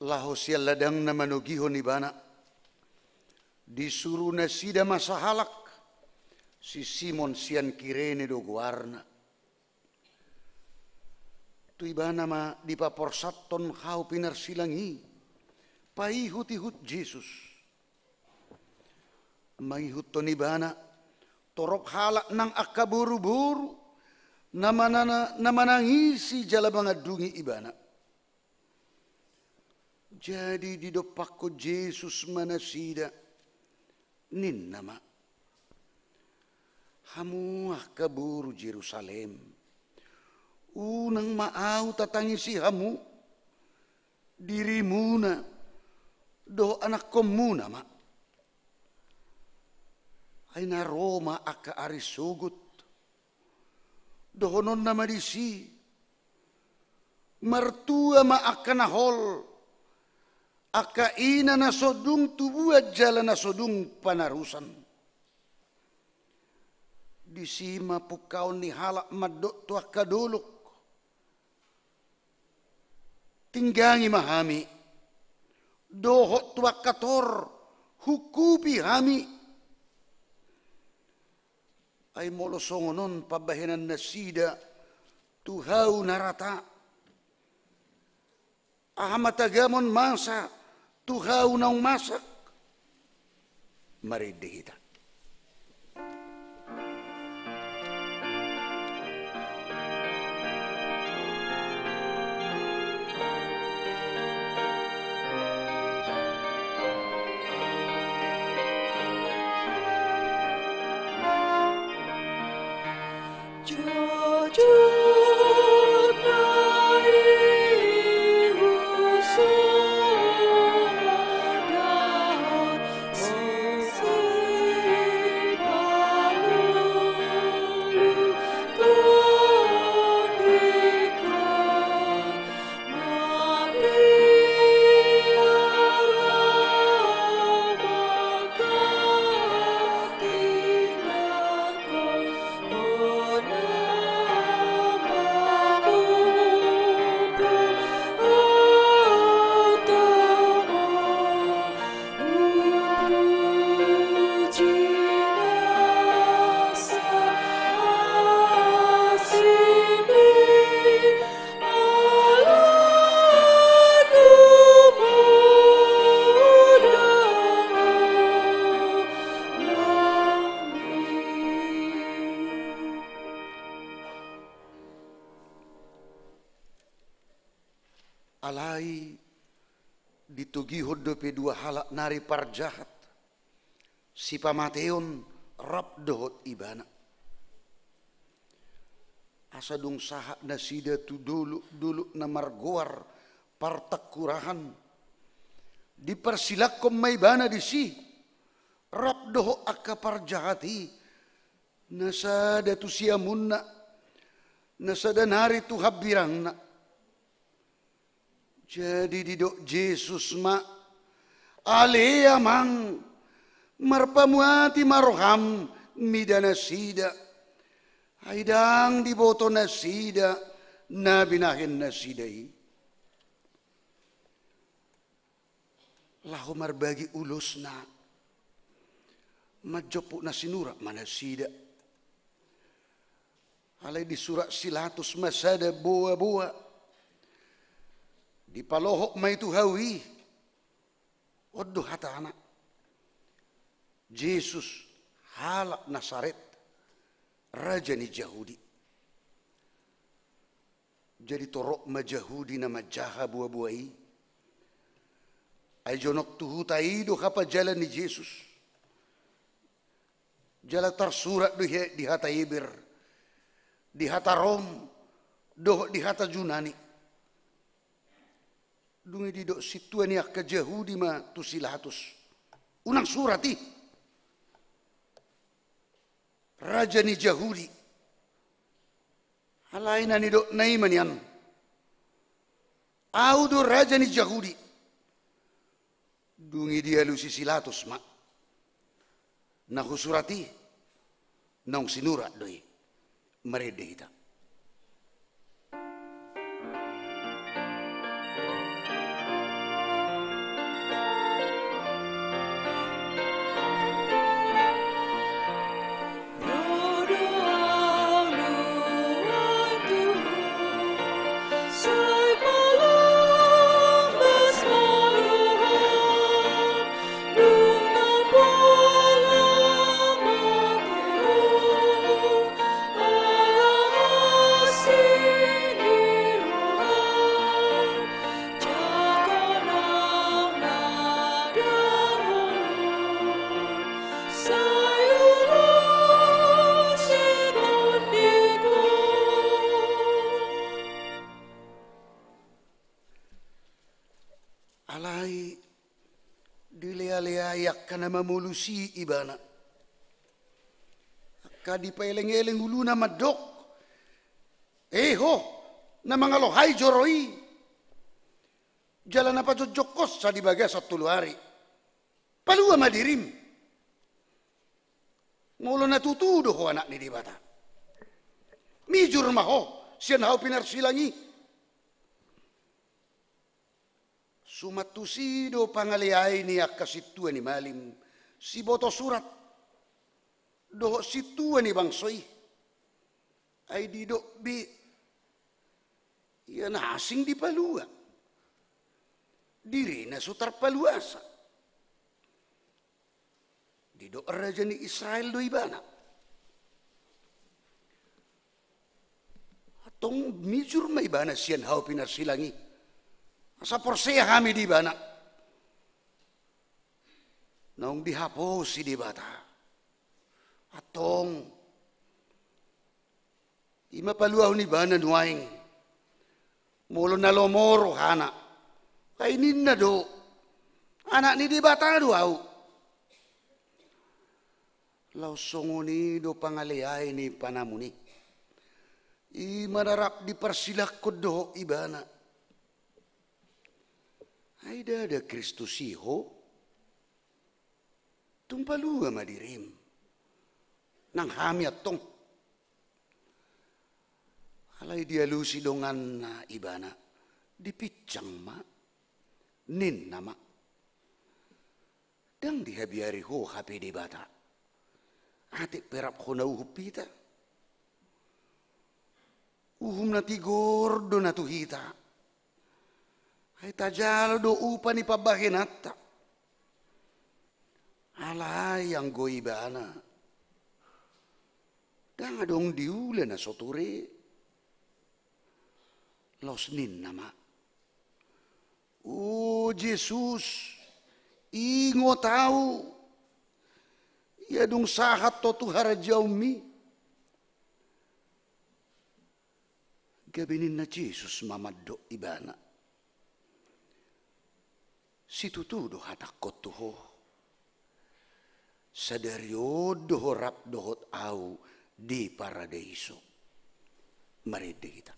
Laho sian ladangna manogihon ibana, disuru nasida ma sahalak, si Simon sian Kirene do goarna. Tu ibana ma dipaporsathon hau pinarsilang i, paihut-ihut Jesus. Mangihuthon ibana, torop halak nang angka boruboru, na manana-, na manangisi jala mangandungi ibana. Jadi didompakkon Jesus ma nasida, ninna ma: Hamu angka boru Jerusalem, unang ma ahu tatangisi hamu, dirimuna dohot anakkonmuna ma. Ai na ro ma angka ari sogot, dohononna ma disi: Martua ma angka na hol, angka ina na so dung tubuan jala na so dung panarusan. Disi ma pungkaon ni halak mandok tu angka dolok: Tinggangi ma hami, dohot tu angka tor: Hungkupi hami. Ai molo songon on pambahenan nasida tu hau na rata, aha ma tagamon masa tu hau naung masak? Marende hita. Alai ditogihon dope dua halak nari parjahat, sipamateon rap dohot ibana. Asa dung sahat nasida tu dolok-dolok na margoar Partangkurahan, diparsilangkon ma ibana disi, rap dohot angka parjahat i, na sada tu siamunna, na sada nari tu hambirangna. Jadi didok Jesus ma: Ale Amang, marpamuati ma roham mida nasida. Ai ndang diboto nasida na binahen nasida i. Laho marbagi ulosna, manjomput na sinurat ma nasida. Alai disurat si Latus ma sada boa-boa. Dipalohot ma i tu hau i. On do hatana: Jesus, halak Nasaret, raja ni Jahudi. Jadi torop ma Jahudi na manjaha boa-boa i. Ai jonok tu huta i do hapajalan ni Jesus. Jala tarsurat do i he di hata Heber, di hata Rom, dohot di hata Junani. Dung i didok sintua ni angka Jahudi ma tu si Latus: Unang surat i, raja ni Jahudi. Alai na nidokna i ma nian: Ahu do raja ni Jahudi. Dung i dialusi si Latus ma: Na husurat i, naung sinurat do i. Marende hita. Alai dilea-leai angka na mamolus i ibana. Angka dipaeleng-eleng uluna mandok: E ho, na mangalohai joro i. Jala na pajongjongkonsa di bagasan tolu ari. Palua ma dirim. Molo na tutu do ho Anak ni Debata, mijur ma ho sian hau pinarsilang i. Suman tusi do pangaleai ni angka sintua ni malim, siboto surat, dohot sintua ni bangso i. Ai didok be, ia na asing dipalua, dirina so tarpaluasa. Didok raja ni Israel do ibana. Antong mijur ma ibana sian hau pinarsilang i. Asa porsea hami di ibana. Naung dihaposi Debata. Antong, i ma paluahon ibana nuaeng. Molo na lomo rohana, ai ninna do: Anak ni Debata do ahu. Laos songon i do pangaleai ni panamun i. I ma na rap diparsilangkon dohot ibana. Ai ndada Kristus i ho? Tung palua ma dirim. Nang hami antong. Alai dialusi donganna ibana, dipinsang ma, ninna ma: Ndang dihabiari ho hape Debata. Atik pe rap ho na uhum hita. Uhum na tigor do na tu hita. Ai tajalo do upa ni pambahenanta. Alai anggo ibana, ndang adong diula na so ture. Laos ninna ma: O Jesus, ingot ahu, ia dung sahat ho tu harajaonmi. Gabe ninna Jesus ma mandok ibana: Situtu do hatangkon tu ho, sadari on do ho rap dohot ahu di paradaiso. Marende hita.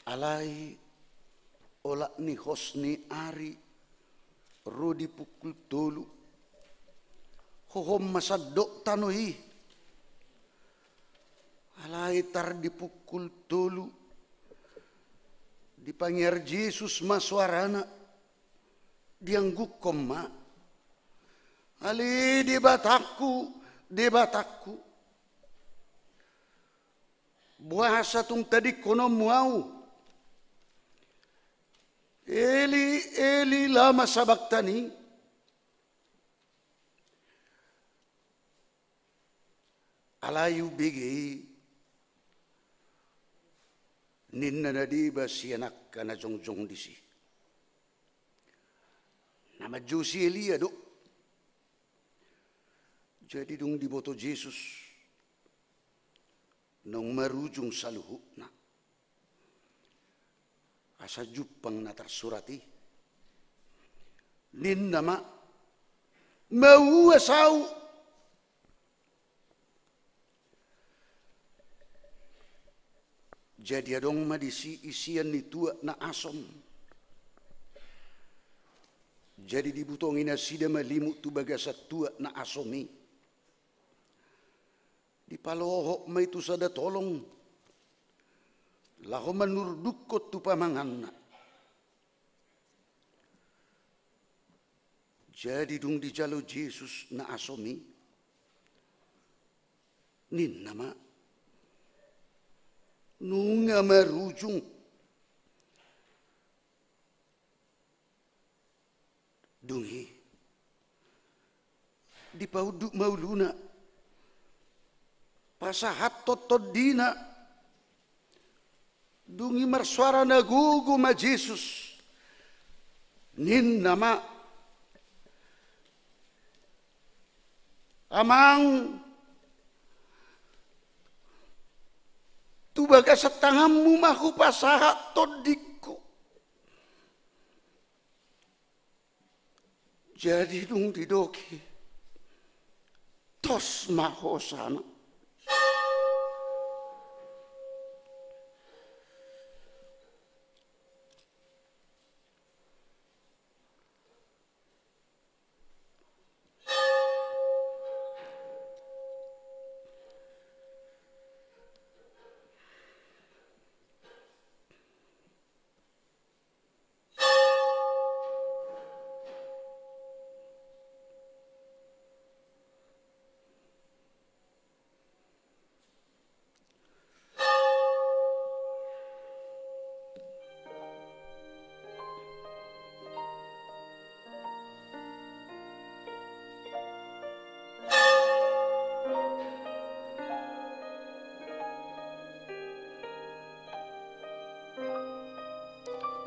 Alai olat ni hos ni ari ro di pukul tolu, hohom ma sandok tano i. Alai tar di pukul tolu, dipangiar Jesus ma soarana, diangguhon ma: Ale Debatangku, Debatangku, boasa tung tadingkononmu ahu? Eli, Eli, lama sabaktani? Alai umbege i, ninna na deba sian angka na jongjong disi: Na manjou si Elia do. Jadi dung diboto Jesus naung marujung saluhutna, asa jumpang na tarsurat i, ninna ma: Mauas ahu. Jadi adong ma disi isian ni tuak na asom. Jadi dibutongi nasida ma limut tu bagasan tuak na asom i. Dipalohot ma i tu sada tolong, laho manurdukhon tu pamanganna. Jadi dung dijalo Jesus na asom i, ninna ma: Nunga marujung. Dung i dipaunduk ma uluna, pasahathon tondina. Dung i marsoara na gogo ma Jesus, ninna ma: Amang, tu bagasan tanganmu ma hupasahat tondingku. Jadi dung didok i, tos ma hosana.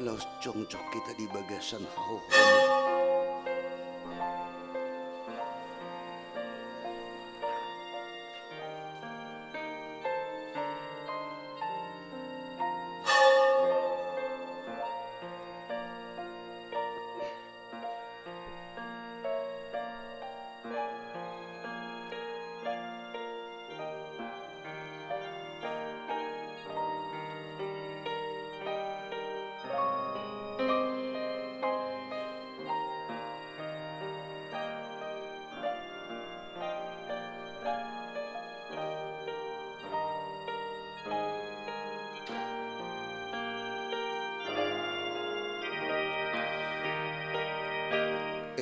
Laos jongjong hita di bagasan hahohomon.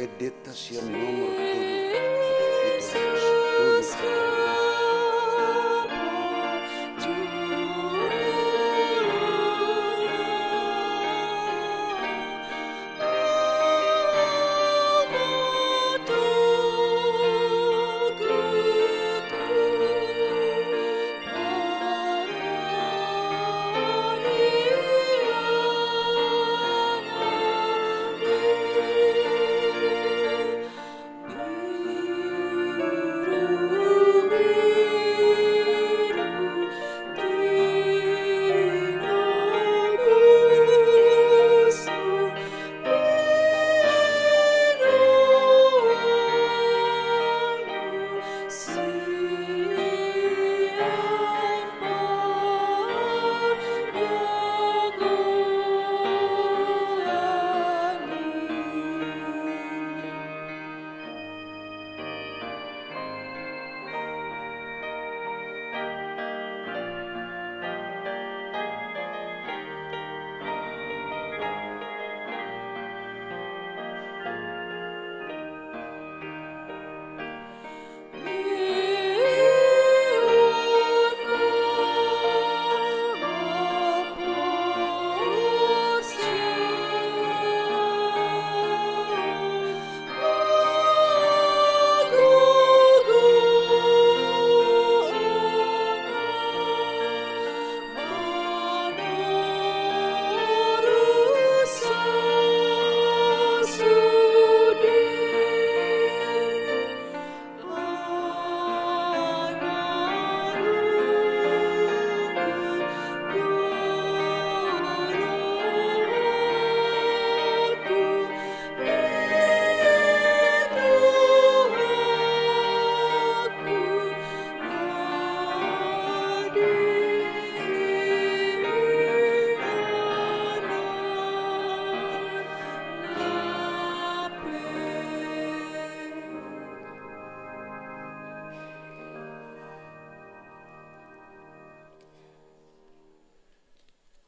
Endenta sian nomor tolu. Itu harus tolu kali.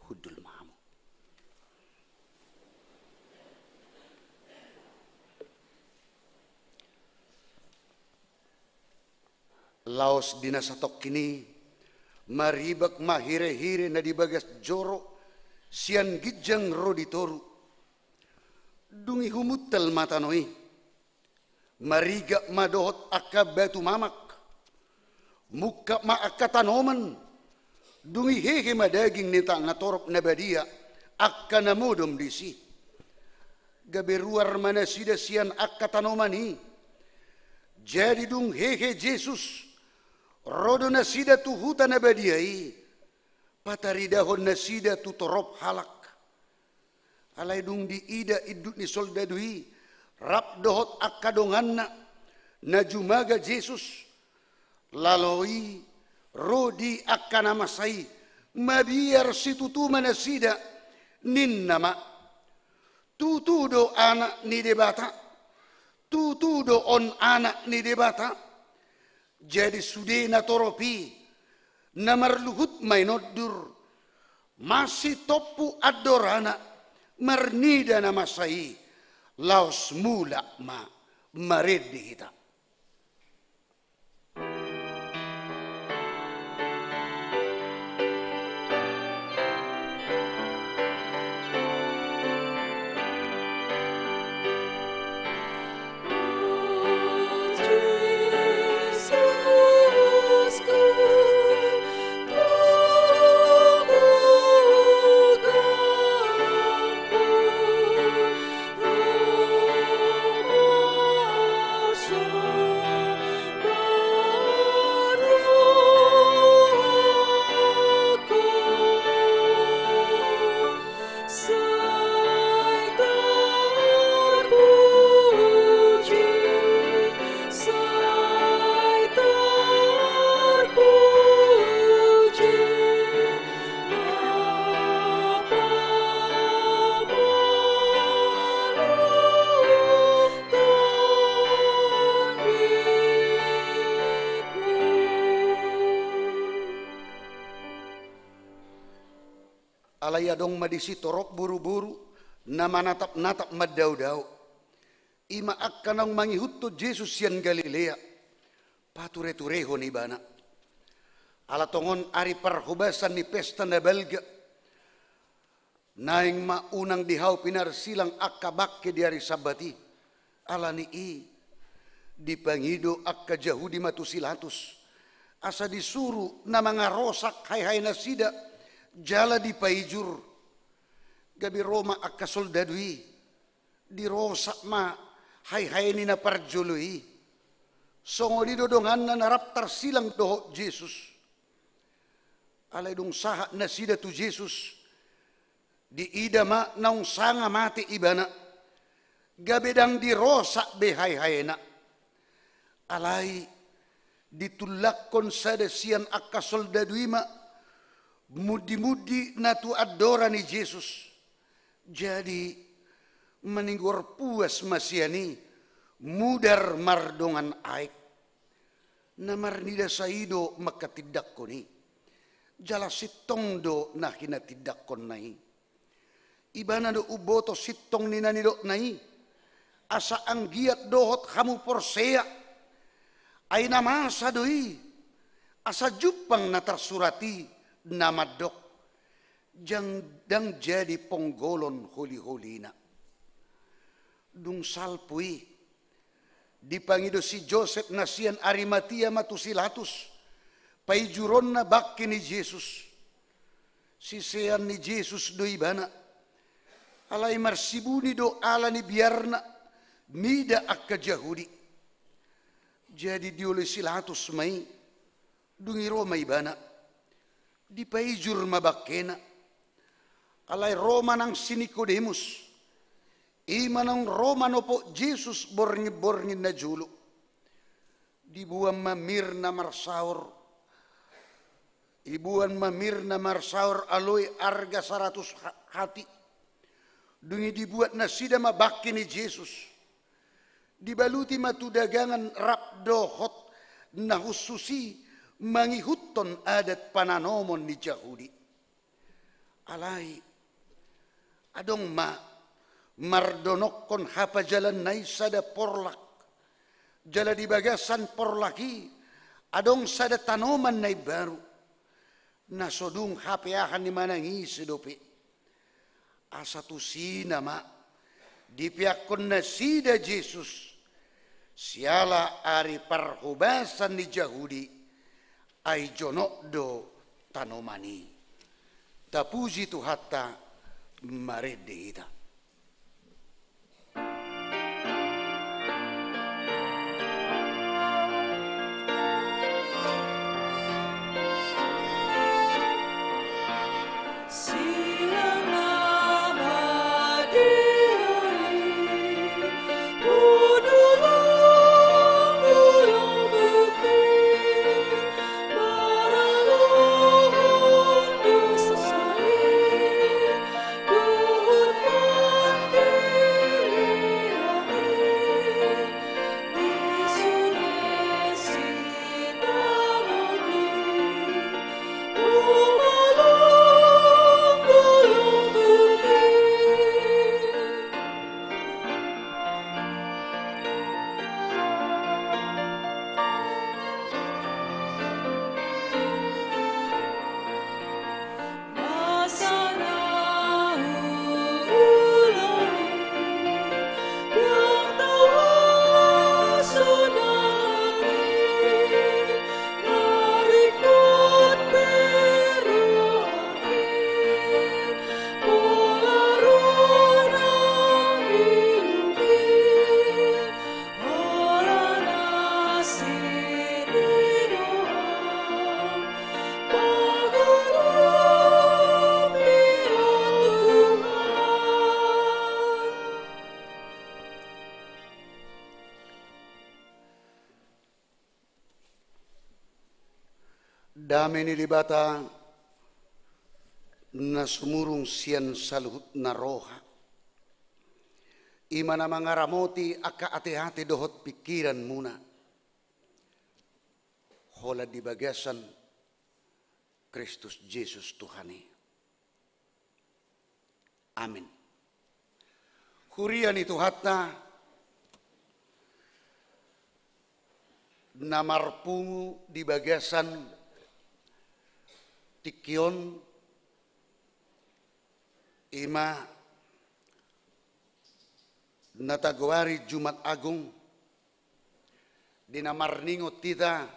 Hundul ma hamu. Laos di na satongkin i, maribak ma hirehire na di bagas joro sian ginjang ro di toru. Dung i humuntal ma tano i. Marigak ma dohot angka batu mamak. Mungkap ma angka tanoman. Dung i hehe ma daging ni na torop na badia, angka na modom disi. Gabe ruar ma nasida sian angka tanoman i. Jadi dung hehe Jesus, ro do nasida tu huta na badia i, pataridahon nasida tu torop halak. Alai dung diida induk ni soldadu i rap dohot angka donganna na jumaga Jesus, laho i ro di angka na masa i, mabiar situtu ma nasida, ninna ma: Tutu do Anak ni Debata, tutu do on Anak ni Debata. Jadi sude na torop i, na marluhut ma i nondur, masitompu andorana, marnida na masa i, laos mulak ma marende hita. Alai adong ma disi torop boruboru na manatapnatap mandaodao. I ma angka naung mangihuthon Jesus sian Galilea, patureturehon ibana. Ala tongon ari parhobasan ni pesta na balga, naeng ma unang di hau pinarsilang angka bangke di ari Sabbat i. Ala ni i, dipangido angka Jahudi ma tu si Latus, asa disuru na mangarosak haehae nasida, jala dipaijur. Gabe ro ma angka soldadu i, dirosak ma haehae ni na parjolo i. Songon i do donganna na rap tarsilang dohot Jesus. Alai dung sahat nasida tu Jesus, diida ma naung sanga mate ibana, gabe ndang dirosak be haehaena. Alai ditullakkon sada sian angka soldadu i ma mundimundi na tu andora ni Jesus. Jadi manigor puas ma sian i, mudar mardongan aek. Na marnida sai do manghatindanghon i, jala sintong do na hinatindanghonna i. Ibana do umboto sintong ni na nidokna i, asa anggiat dohot hamu porsea. Ai na masa do i, asa jumpang na tarsurat i na mandok, ndang jadi ponggolon holiholina. Dung salpu i, dipangido si Josep na sian Arimatia ma tu si Latus paijuronna bangke ni Jesus. Sisean ni Jesus do ibana. Alai marsibuni do ala ni biarna mida angka Jahudi. Jadi dioloi si Latus ma i, dung i ro ma ibana. Dipaijur ma bangkena. Alai ro ma nang si Nikodemus. I ma naung ro manopot Jesus borngin-borngin na jolo. Diboan ma mir na marsaor. Diboan ma mir na marsaor aloe arga saratus ha-, hati. Dung i dibuat nasida ma bangke ni Jesus. Dibaluti ma tu dagangan rap dohot na hushus i mangihuthon adat pananomon ni Jahudi. Alai adong ma mardonokkon hapajalanna i sada porlak. Jala di bagasan porlak i adong sada tanoman na imbaru, na so dung hapeahan ni manang ise dope. Asa tusina ma dipeakkon nasida Jesus, siala ari parhobasan ni Jahudi, ai jonok do tanoman i. Tapuji Tuhanta, marende hita. Dame ni Debata na sumurung sian saluhutna roha, i ma na mangaramoti angka ateate dohot pingkiranmuna, holan di bagasan Kristus Jesus Tuhan i. Amin. Huria ni Tuhanta, Na marpungu di bagasan tingki on, i ma na tagoari Jumat Agung, di na marningot hita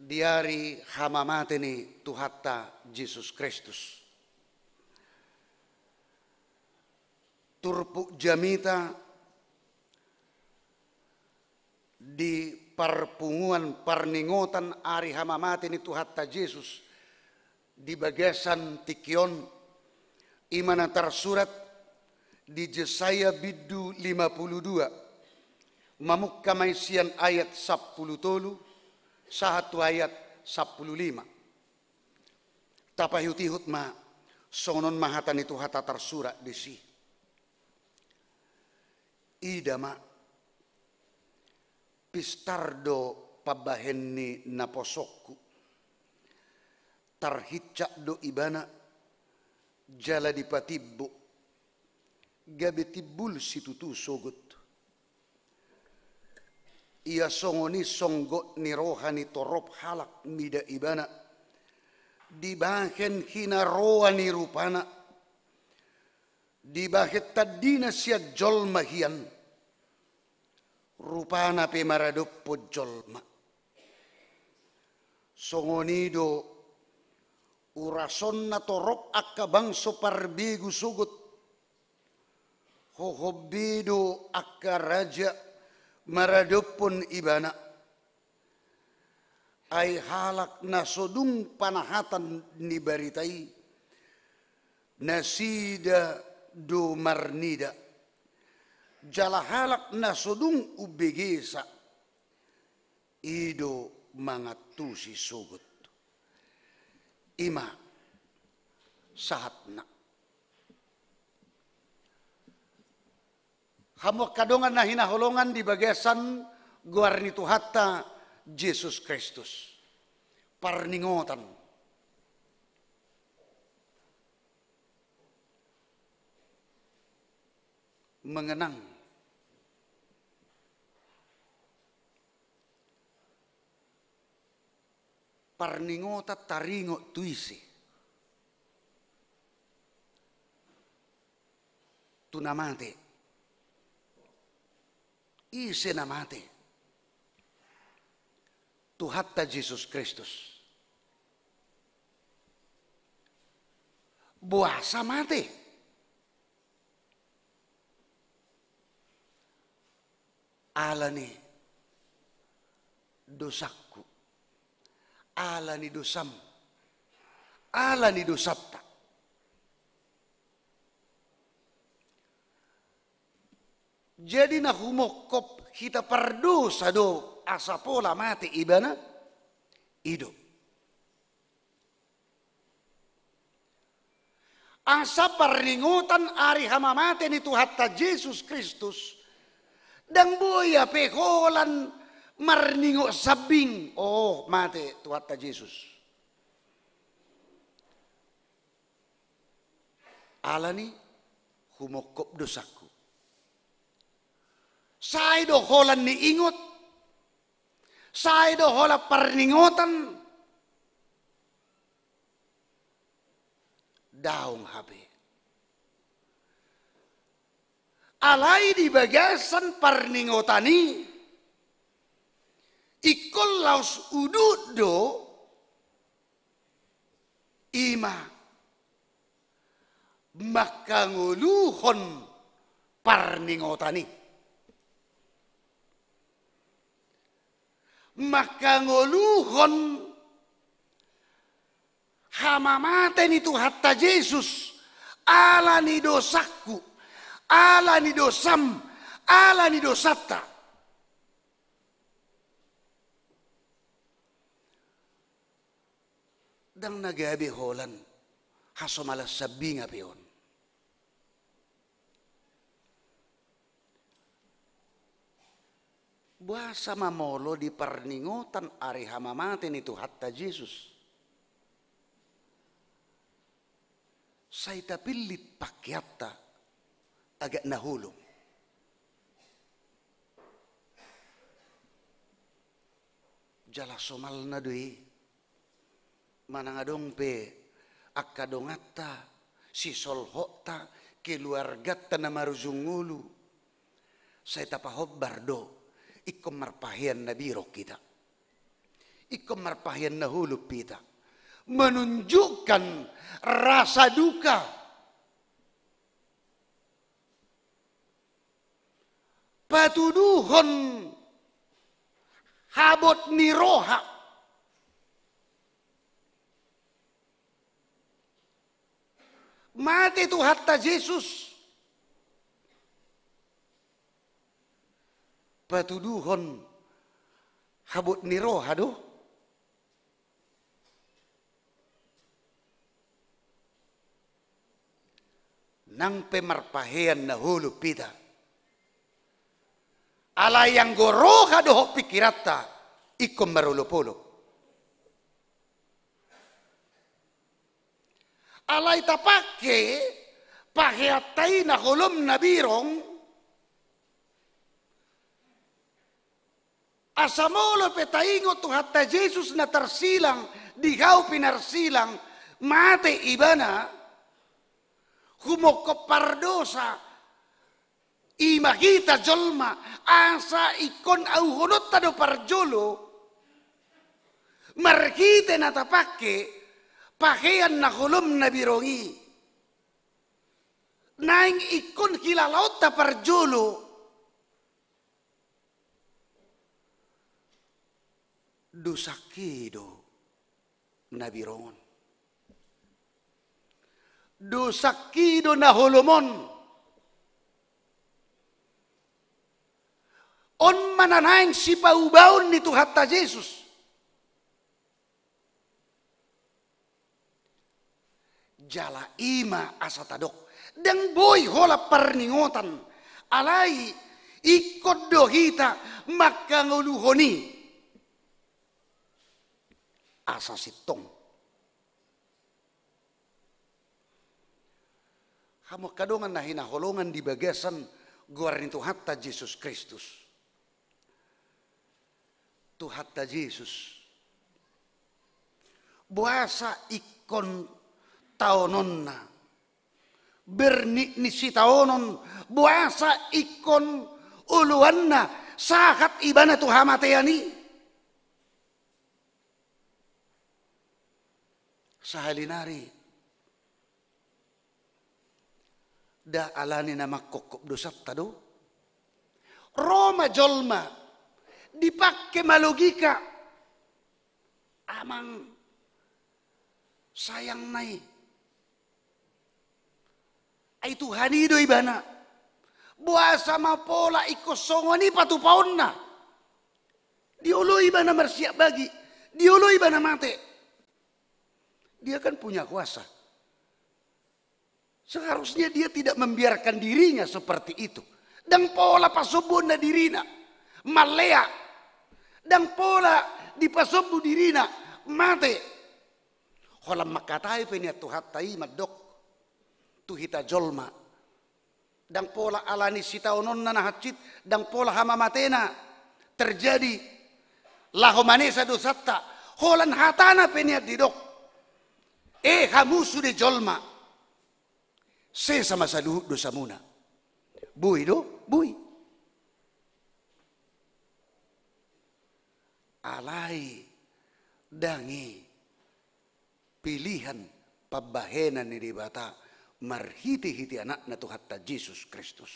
di ari hamamate ni Tuhanta Jesus Kristus. Turpuk jamita di parpunguan parningotan ari hamamate ni Tuhanta Jesus di bagasan tingki on, i ma na tarsurat di Jesaya bindu lima pulu dua, mamungka ma i sian ayat sampulu tolu sahat tu ayat sampulu lima. Tapaihutihut ma, songon on ma hata ni Tuhanta tarsurat disi. Ida ma, pistar do pambahen ni naposongku. Tarhincak do ibana jala dipatimbo, gabe timbul situtu sogot. Ia songon i songgot ni roha ni torop halak mida ibana, dibahen hinaroa ni rupana, dibahen tandina sian jolma hian, rupana pe maradophon jolma. Songon i do urasonna torop angka bangso parbegu sogot. Hohom be do angka raja maradophon ibana. Ai halak na so dung panahatan ni barita i, nasida do marnida. Jala halak na so dung umbegesa, i do mangantusi sogot. I ma sahatna. Hamu angka dongan na hinaholongan di bagasan goar ni Tuhanta Jesus Kristus. Parningotan. Mengenang parningotan taringot tu ise? Tu na mate. Ise na mate? Tuhanta Jesus Kristus. Boasa mate? Ala ni dosangku, ala ni dosam, ala ni dosanta. Jadi na humongkop hita pardosa do asa pola mate ibana? I do. Asa parningotan ari hamamate ni Tuhanta Jesus Kristus, ndang boi hape holan marningot sambing, oh, mate Tuhanta Jesus. Ala ni humongkop dosangku. Sai do holan niingot, sai do holan parningotan. Daong hape. Alai di bagasan parningotan i, ingkon laos udut do, i ma manghangoluhon parningotan i. Manghangoluhon hamamate ni Tuhanta Jesus, ala ni dosangku, ala ni dosam, ala ni dosanta. Ndang na gabe holan hasomalan sambing hape on. Boasa ma molo di parningotan ari hamamate ni Tuhanta Jesus sai tapillit pakeanta agak na holom? Jala somalna do i, manang adong pe angka donganta, sisolhotta, keluarganta na marujung ngolu, sai tapahombar do ingkon marpahean na birong hita, ingkon marpahean na holop hita, menunjukkan rasa duka, patuduhon habot ni roha. Mate Tuhanta Jesus, patuduhon habot ni roha do. Nang pe marpahean na holop hita, alai anggo roha dohot pikiranta ingkon marolopolop. Alai tapangke paheanta i na holom na birong, asa molo pe taingot Tuhanta Jesus na tarsilang di hau pinarsilang, mate Ibana, humongkop pardosa, i ma hita jolma, asa ingkon auhononta do parjolo, marhite na tapangke pahean na holom na birong i. Naeng ingkon hilalaonta parjolo, dosangki do na birong on. Dosangki do na holom on. On ma na naeng sipaubaon ni Tuhanta Jesus. Jala i ma asa tadok, ndang boi holan parningotan, alai ingkon do hita mangkangoluhon i asa sintong. Hamu angka dongan na hinaholongan di bagasan goar ni Tuhanta Jesus Kristus. Tuhanta Jesus, boasa ingkon taononna, bernit ni sitaonon, boasa ingkon oloanna, sahat Ibana tu hamatean i? Sahali nari, nda alani na mangkophop dosanta do. Ro ma jolma, dipangke ma logika. Amang, sayang nai. Ai Tuhan i do Ibana. Boasa ma pola ingkon songon i patupaonna? Dioloi Ibana marsiap bagi, dioloi Ibana mate. Dia kan punya kuasa. Seharusnya dia tidak membiarkan dirinya seperti itu. Ndang pola pasombuonna dirina, mallea. Ndang pola dipasombu dirina, mate. Holan mangkatai pe nian Tuhanta i mandok tu hita jolma. Ndang pola alani sitaononna na hansit, ndang pola hamamatena terjadi laho manesa dosanta, holan hatana pe nian didok. E hamu sude jolma, sesa ma saluhut dosamuna. Boi do, boi. Alai ndang i pilihan pambahenan ni Debata marhitehite Anakna Tuhanta Jesus Kristus.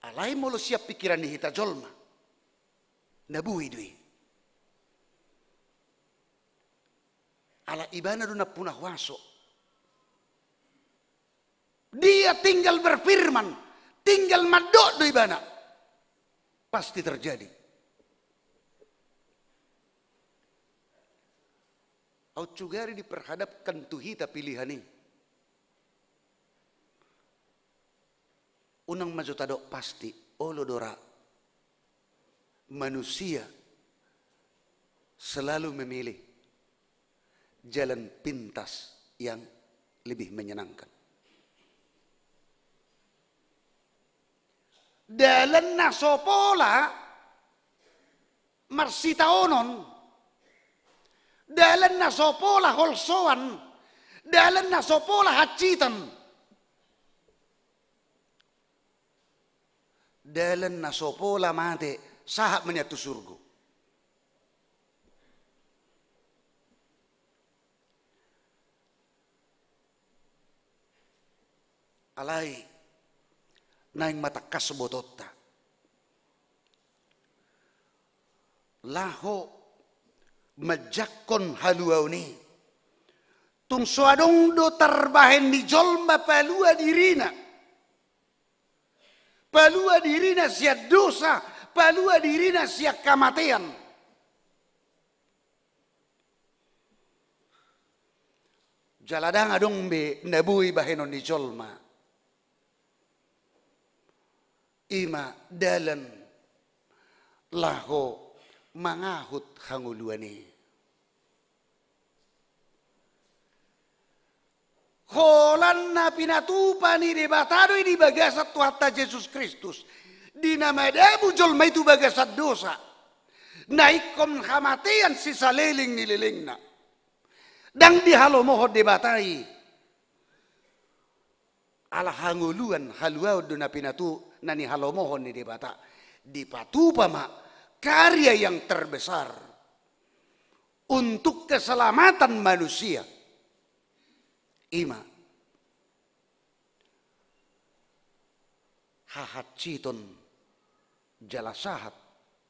Alai molo sian pikiran ni hita jolma, na boi do i. Ala Ibana do nampuna huaso. Dia tinggal berfirman, tinggal mandok do Ibana, pasti terjadi. Aut sugari diperhadapkan tu hita pilihan i, unang ma jo tadok pasti, olo do ra. Manusia selalu memilih jalan pintas yang lebih menyenangkan. Dalan na so pola marsitaonon, dalan na so pola holsoan, dalan na so pola hansitan, dalan na so pola mate sahat ma nian tu surgo. Alai naeng ma tangkas botoonta laho manjangkon haluaon i. Tung so adong do tarbahen ni jolma palua dirina, palua dirina sian dosa, palua dirina sian hamatean. Jala ndang adong be na boi bahenon ni jolma, i ma dalan laho mangahut hangoluan i. Holan na pinatupa ni Debata do i di bagasan Tuhanta Jesus Kristus, di na madabu jolma i tu bagasan dosa, na ingkon hamatean sisaleleng ni lelengna. Ndang dihalomohon Debata i. Ala hangoluan, haluaon do na pinatu, na nihalomohon ni Debata. Dipatupa ma karya yang terbesar untuk keselamatan manusia. I ma hahansiton jala sahat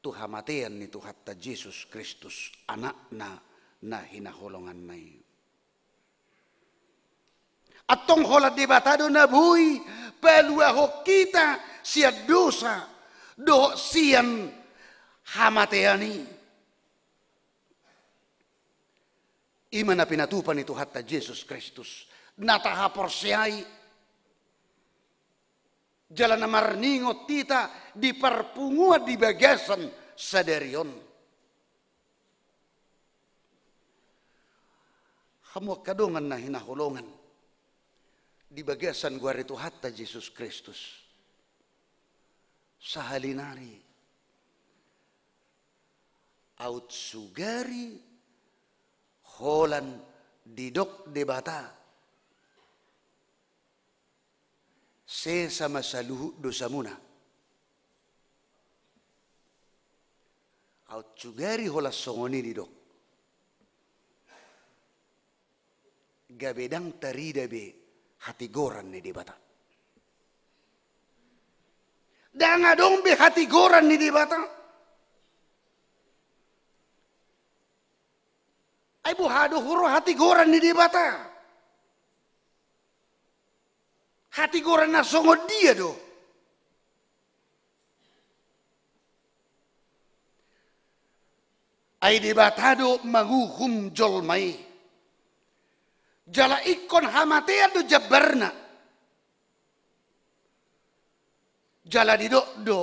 tu hamatean ni Tuhanta Jesus Kristus, Anakna na hinaholonganna i. Antong holan Debata do na boi paluahon hita sian dosa dohot sian hamatean i. I ma na pinatupa ni Tuhanta Jesus Kristus, na tahaporseai jala na marningot hita di parpunguan di bagasan sadari on. Hamu angka dongan na hinaholongan di bagasan goar ni Tuhanta Jesus Kristus, sahali nari aut sugari holan didok Debata sesa ma saluhut dosamuna. Aut sugari holan songon i didok, gabe ndang tarida be hatigoran ni Debata. Ndang adong be hatigoran ni Debata. Ai boha do huroha hatigoran ni Debata? Hatigoran na songon dia do? Ai Debata do manguhum jolma i. Jala ingkon hamatean do jambarna. Jala didok do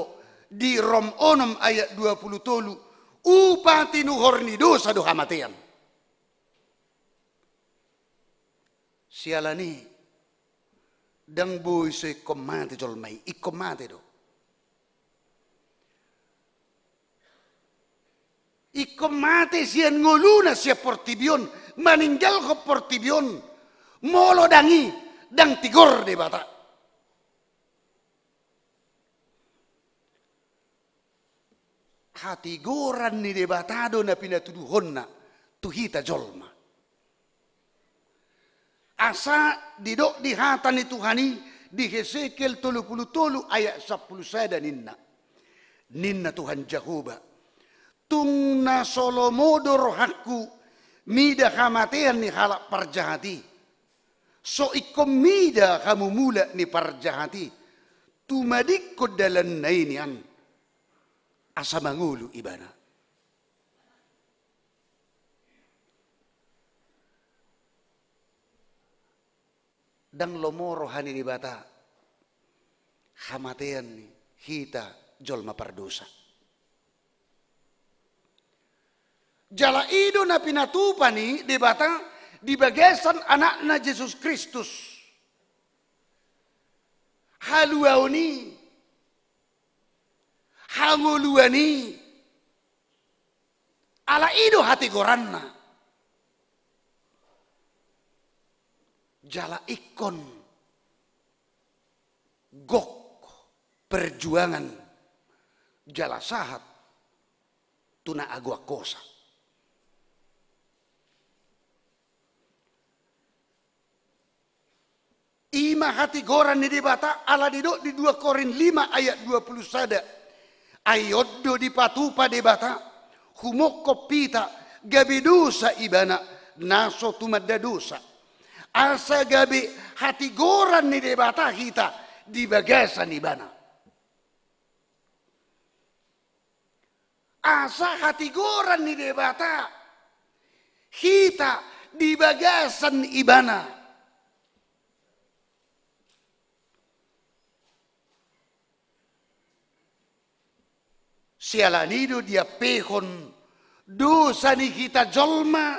di Rom onom ayat dua pulu tolu, upa tinuhor ni dosa do hamatean. Siala ni i, ndang boi so ingkon mate jolma i, ingkon mate do. Ingkon mate sian ngoluna sian portibi on, maninggalhon portibi on, molo ndang i, ndang tigor Debata. Hatigoran ni Debata do na pinatuduhonna tu hita jolma. Asa didok di hata ni Tuhan i di Hesekiel tolu pulu tolu ayat sampulu sada ninna. Ninna Tuhan Jahowa, tung na so lomo do rohangku mida hamatean ni halak parjahat i, so ingkon mida hamumulak ni parjahat i, tumadingkon dalanna i nian, asa mangolu ibana. Ndang lomo roha ni Debata hamatean ni hita jolma pardosa. Jala i do na pinatupa ni Debata di bagasan Anakna Jesus Kristus. Haluaon i hangoluan i, ala i do hatigoranna. Jala ingkon gok perjuangan jala sahat tu na agoan hosa. I ma hatigoran ni Debata, ala didok di dua Korint lima ayat dua puluh sada. Ai on do dipatupa Debata, humongkop hita, gabe dosa ibana, na so tumanda dosa. Asa gabe hatigoran ni Debata hita di bagasan ibana. Asa hatigoran ni Debata hita di bagasan ibana. Siala ni i do diampehon dosa ni hita jolma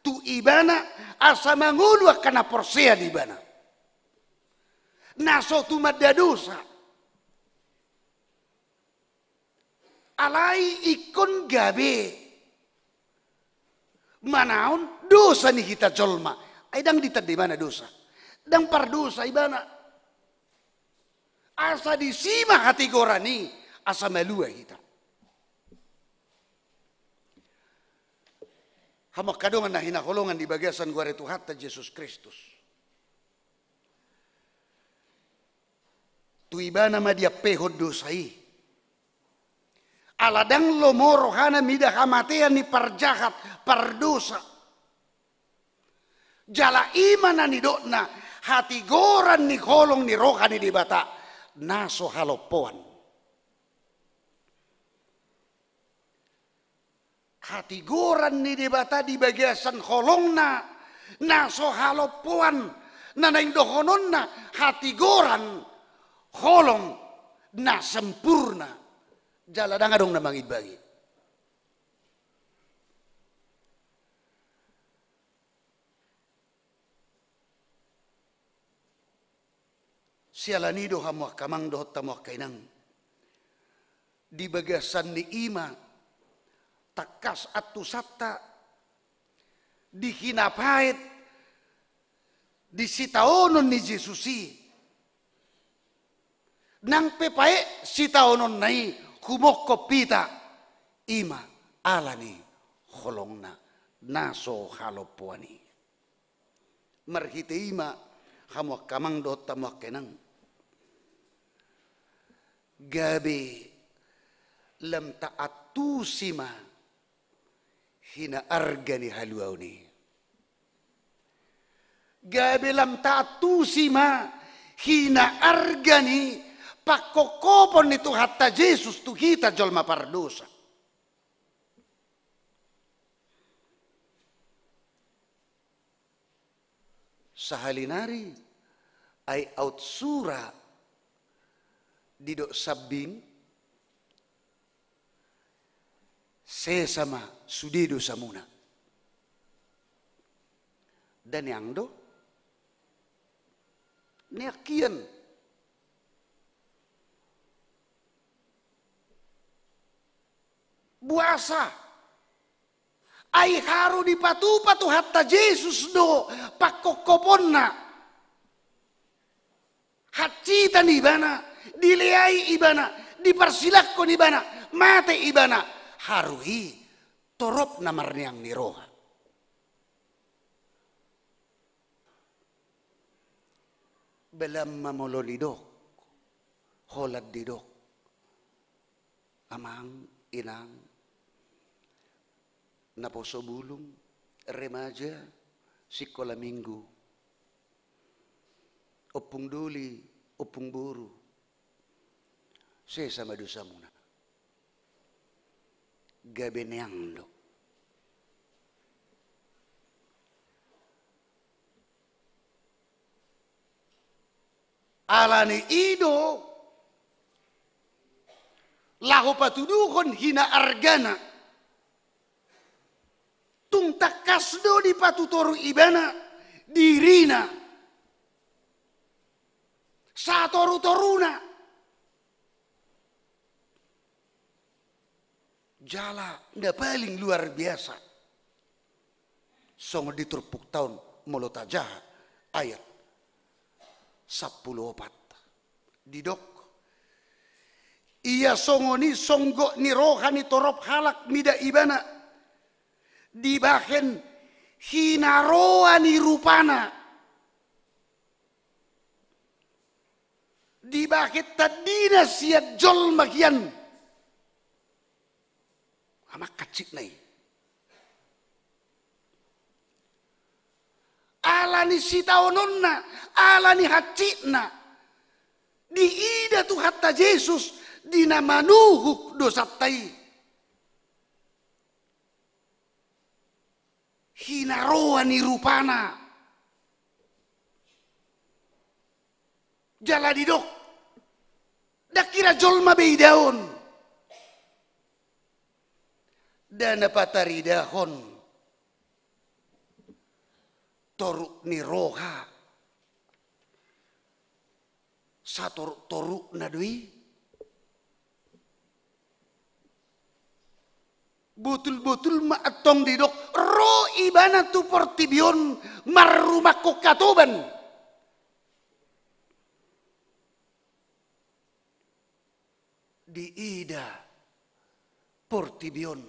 tu ibana, asa mangolu angka na porsea di ibana, na so tumanda dosa. Alai ingkon gabe manaon dosa ni hita jolma. Ai ndang ditanda ibana dosa, ndang pardosa ibana. Asa disi ma hatigoran i, asa malua hita. Hamu angka dongan na hinaholongan di bagasan goar ni Tuhanta Jesus Kristus. Tu ibana ma diampehon dosa i. Ala ndang lomo rohana mida hamatean ni parjahat, pardosa. Jala i ma na nidokna hatigoran ni holong ni roha ni Debata, na so halompoan. Hatigoran ni Debata di bagasan holongna, na so halompoan, na naeng dohononna hatigoran holong na sempurna. Jala ndang adong na mangimbangi. Siala ni i do hamu angka amang dohot hamu angka inang, di bagasan ni i ma tangkas antusanta di hinapaet di sitaonon ni Jesus i. Nang pe paet sitaononna i humongkop hita, i ma ala ni holongna na so halompoan i. Marhite i ma hamu angka amang dohot hamu angka inang, gabe lam taantusi ma hinaarga ni haluaon i. Gabe lam taantusi ma hinaarga ni pangkophopon ni Tuhanta Jesus tu hita jolma pardosa. Sahali nari, ai aut sura didok sambing, sesa ma sude dosamuna. Nda neang do? Neang hian. Boasa? Ai haru dipatupa Tuhanta Jesus do pangkophoponna. Hansitan ibana, dileai ibana, diparsilanghon ibana, mate ibana. Haru i torop na marneang ni roha. Belam ma molo didok, holan didok, amang, inang, naposo bulung, remaja, sikola minggu, ompung doli, ompung boru, sesa ma dosamuna. Gabe neang do. Ala ni i do laho patuduhon hinaargana. Tung tangkas do dipatutoru ibana dirina satorutoruna. Jala na paling luar biasa, songon di turpukta on, molo tajaha ayat sampulu opat, didok: Ia songon i songgop ni roha ni torop halak mida ibana, dibahen hinaroan ni rupana, dibahen tandina sian jolma hian. Amang hansit na i. Ala ni sitaononna, ala ni hansitna, diida Tuhanta Jesus di na manuhuk dosanta i. Hinaroan ni rupana. Jala didok, ndang hira jolma be idaon. Nda na pataridahon toruk ni roha satoruk-torukna do i. Botul-botul ma antong didok, ro ibana tu portibi on marrumangkon hatoban. Diida portibi on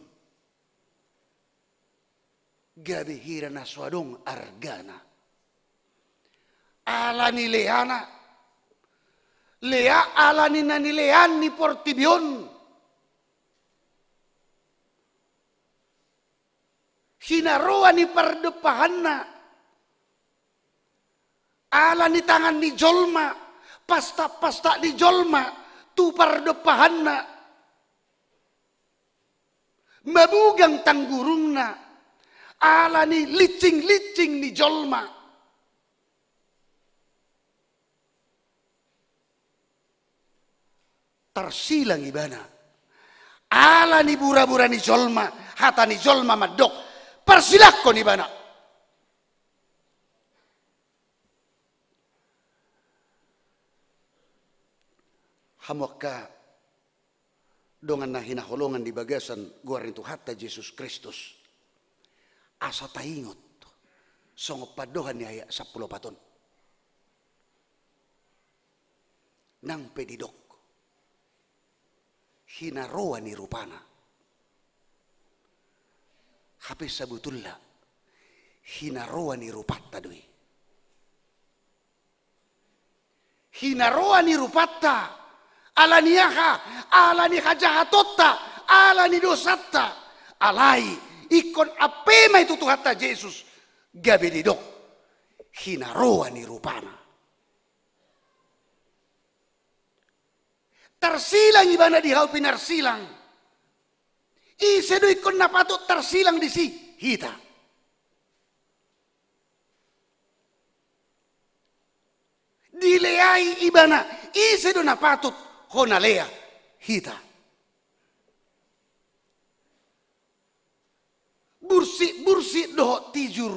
gabe hira na so adong argana. Ala ni leana, lea ala ni na nilean ni portibi on. Hinaroan ni pardompahanna, ala ni tangan ni jolma, pastap-pastap ni jolma tu pardompahanna, mamugang tanggurungna, ala ni linsing-linsing ni jolma. Tarsilang ibana. Ala ni bura-bura ni jolma, hata ni jolma mandok, parsilangkon ibana. Hamu angka dongan na hinaholongan di bagasan goar ni Tuhanta Jesus Kristus, asa taingot songon pandohan ni ayat sampulu opat on. Nang pe didok hinaroan ni rupana, hape sabotulna hinaroan ni rupanta do i. Hinaroan ni rupanta, ala ni aha? Ala ni hajahatonta, ala ni dosanta. Alai ingkon ampe ma i tu Tuhanta Jesus, gabe didok hinaroan ni rupana. Tarsilang ibana di hau pinarsilang. Ise do ingkon na patut tarsilang disi? Hita. Dileai ibana, ise do na patut hona lea? Hita. Bursik-bursik dohot tijur,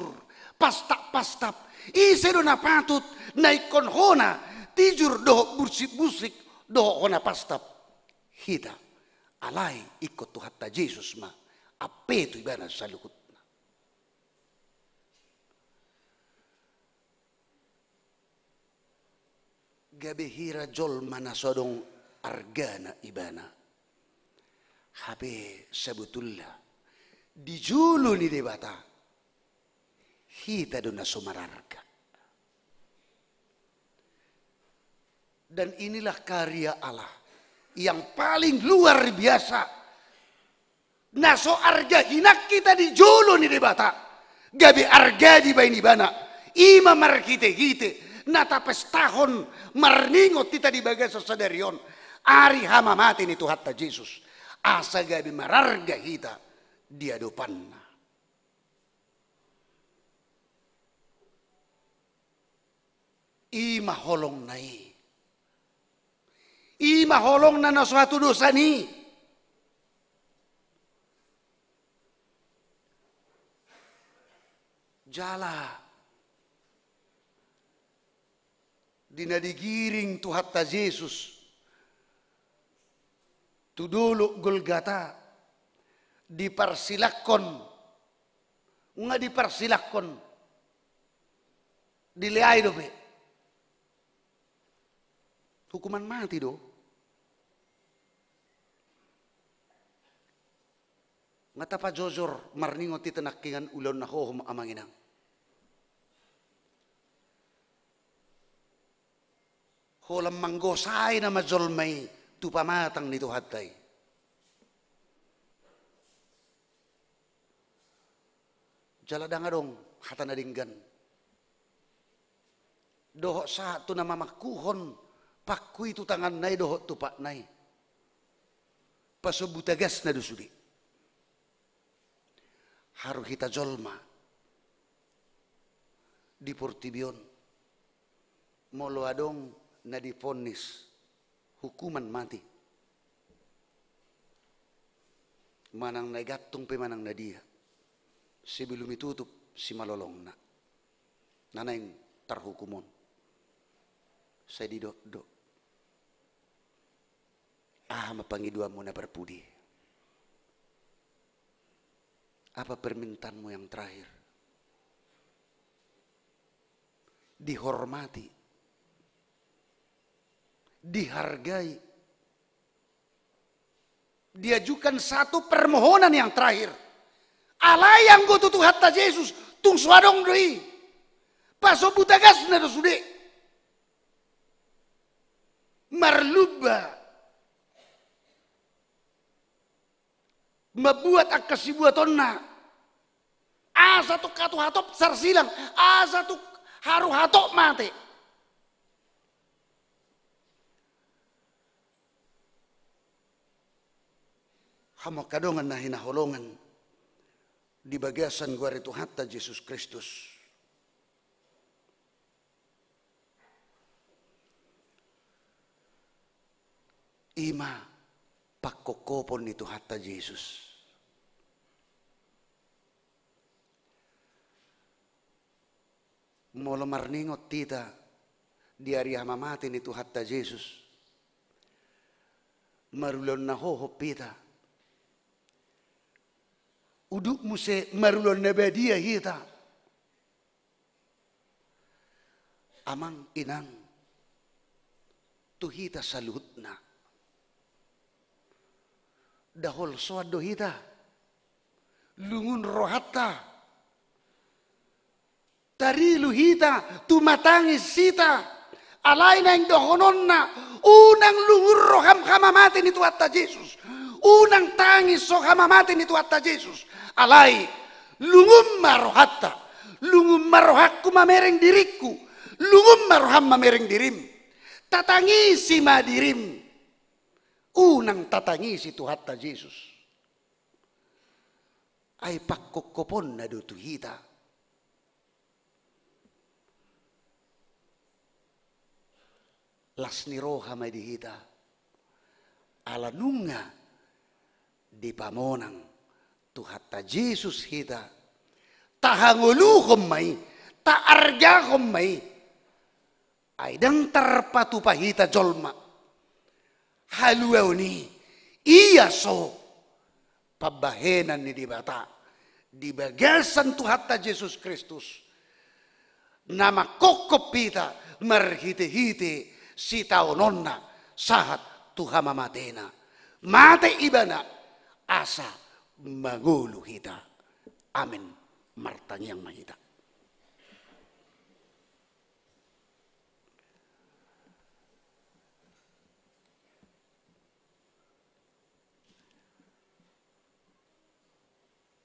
pastap-pastap, ise do na patut na ingkon hona tijur dohot bursik-bursik dohot hona pastap? Hita. Alai ingkon Tuhanta Jesus ma, ampe tu ibana saluhutna. Gabe hira jolma na so adong argana ibana. Hape sabotulna di jolo ni Debata, hita do na so mararga. Dan inilah karya Allah yang paling luar biasa. Na so arga hinan hita di jolo ni Debata, gabe arga dibahen ibana. I ma marhite-hite na tapestahon marningot hita di bagasan sadari on, ari hamamate ni Tuhanta Jesus, asa gabe mararga hita di adopanna. I ma holongna i. I ma holongna na so hatudosan i. Jala di na digiring Tuhanta Jesus tu dolok Golgata, Diparsilakkon, nga diparsilakkon, dileai dope. Hukuman mati do. Nga tapajojor marningot hita nangkiningan ulaon na hohom amang inang. Holan manggosai nama jolma i tu pamatang ni Tuhanta i. Jala ndang adong hata na denggan dohot sahat tu na mamangkuhon pangku i tu tanganna i dohot tu patna i. Pasombu tagasna do sude. Haru hita jolma di portibi on, molo adong na diponis hukuman mati, manang na igantung pe manang na dia, sebelum itutup simalolongna, na naeng tarhukum on, sai didok do: Aha ma pangidoanmu na parpudi? Apa permintaanmu yang terakhir? Dihormati, dihargai, diajukan satu permohonan yang terakhir. Alai anggo tu Tuhanta Jesus, tung so adong do i. Pasombu tagasna do sude. Marlumba mambuat angka sibuatonna, asa tung hatuhatop sarsilang, asa tung haru hatop mate. Hamu angka dongan na hinaholongan di bagasan goar ni Tuhanta Jesus Kristus, i ma pangkophopon ni Tuhanta Jesus. Molo marningot hita di ari hamamate ni Tuhanta Jesus, marulaon na hohom hita, udut muse marulaon na badia hita. Amang inang, tu hita saluhutna, dahol soan do hita, lungun rohanta, tarilu hita, tumatangis hita. Alai naeng dohononna, unang lungun roham hamamate ni Tuhanta Jesus. Unang tangis ho hamamate ni Tuhanta Jesus. Alai lungun ma rohanta, lungun ma rohangku mamereng diringku, lungun ma roham mamereng dirim. Tatangisi ma dirim. Unang tatangisi Tuhanta Jesus. Ai pangkophoponna do tu hita. Las ni roha ma i di hita. Ala nunga dipamonang Tuhanta Jesus hita, tahangoluhon ma i, taargahon ma i. Ai ndang tarpatupa hita jolma haluaon i, ia so pambahenan ni Debata di bagasan Tuhanta Jesus Kristus, na mangkophop hita marhitehite sitaononna sahat tu hamamatena. Mate Ibana asa mangolu hita. Amen. Martangiang ma hita.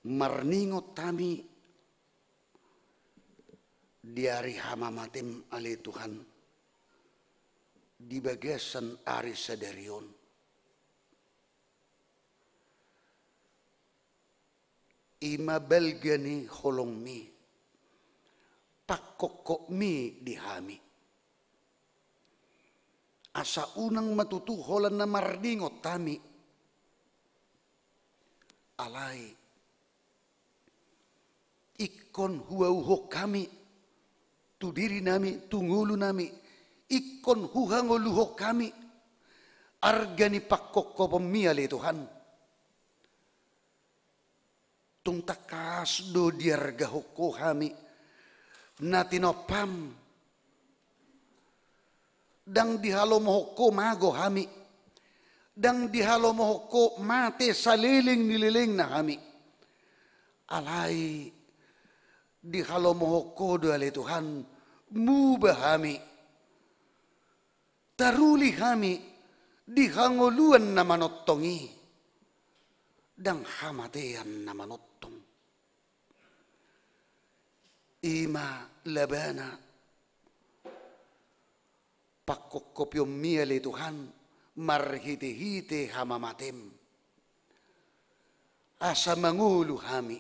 Marningot hami di ari hamamatem, ale Tuhan, di bagasan ari sadari on. I ma balga ni holongmi, pangkophopmi di hami. Asa unang ma tutu holan na marningot hami. Alai ingkon huauhon hami tu dirinami, tu ngolunami, ingkon huhangoluhon hami arga ni pangkophoponmi, ale Tuhan. Tung tangkas do diargahon Ho hami na tinompam. Ndang dihalomohon Ho mago hami. Ndang dihalomohon Ho mate saleleng ni lelengna hami. Alai dihalomohon Ho do ale Tuhan, muba hami. Taruli hami di hangoluan na manongtong i, ndang hamatean na manongtong. I ma labana pangkophopionmi ale Tuhan, marhitehite hamamatem. Asa mangolu hami,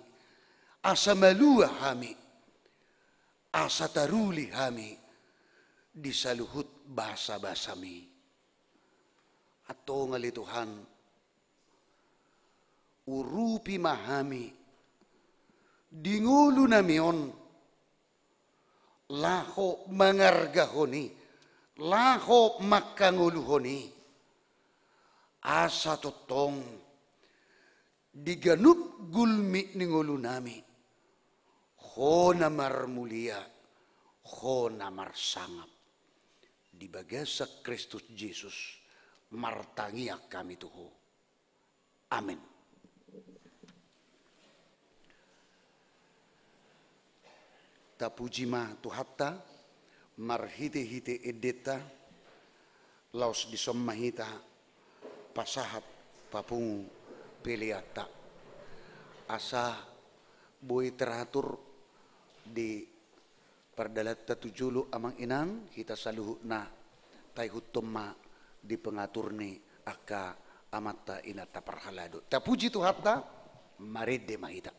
asa malua hami, asa taruli hami di saluhut basabasami. Antong ale Tuhan, urupi ma hami di ngolunami on, laho mangargahon i, laho manghangoluhon i, asa tongtong di ganup gulmit ni ngolunami, Ho na marmulia, Ho na marsangap. Di bagasan Kristus Jesus martangiang hami tu Ho. Amen. Tapuji ma Tuhanta, marhitehite endenta, laos dison ma hita pasahat papungu peleanta. Asa boi teratur di pardalaanta tu jolo amang inang, hita saluhutna taihuthon ma di pengatur ni angka amanta inanta parhalado. Tapuji Tuhanta, marende ma hita.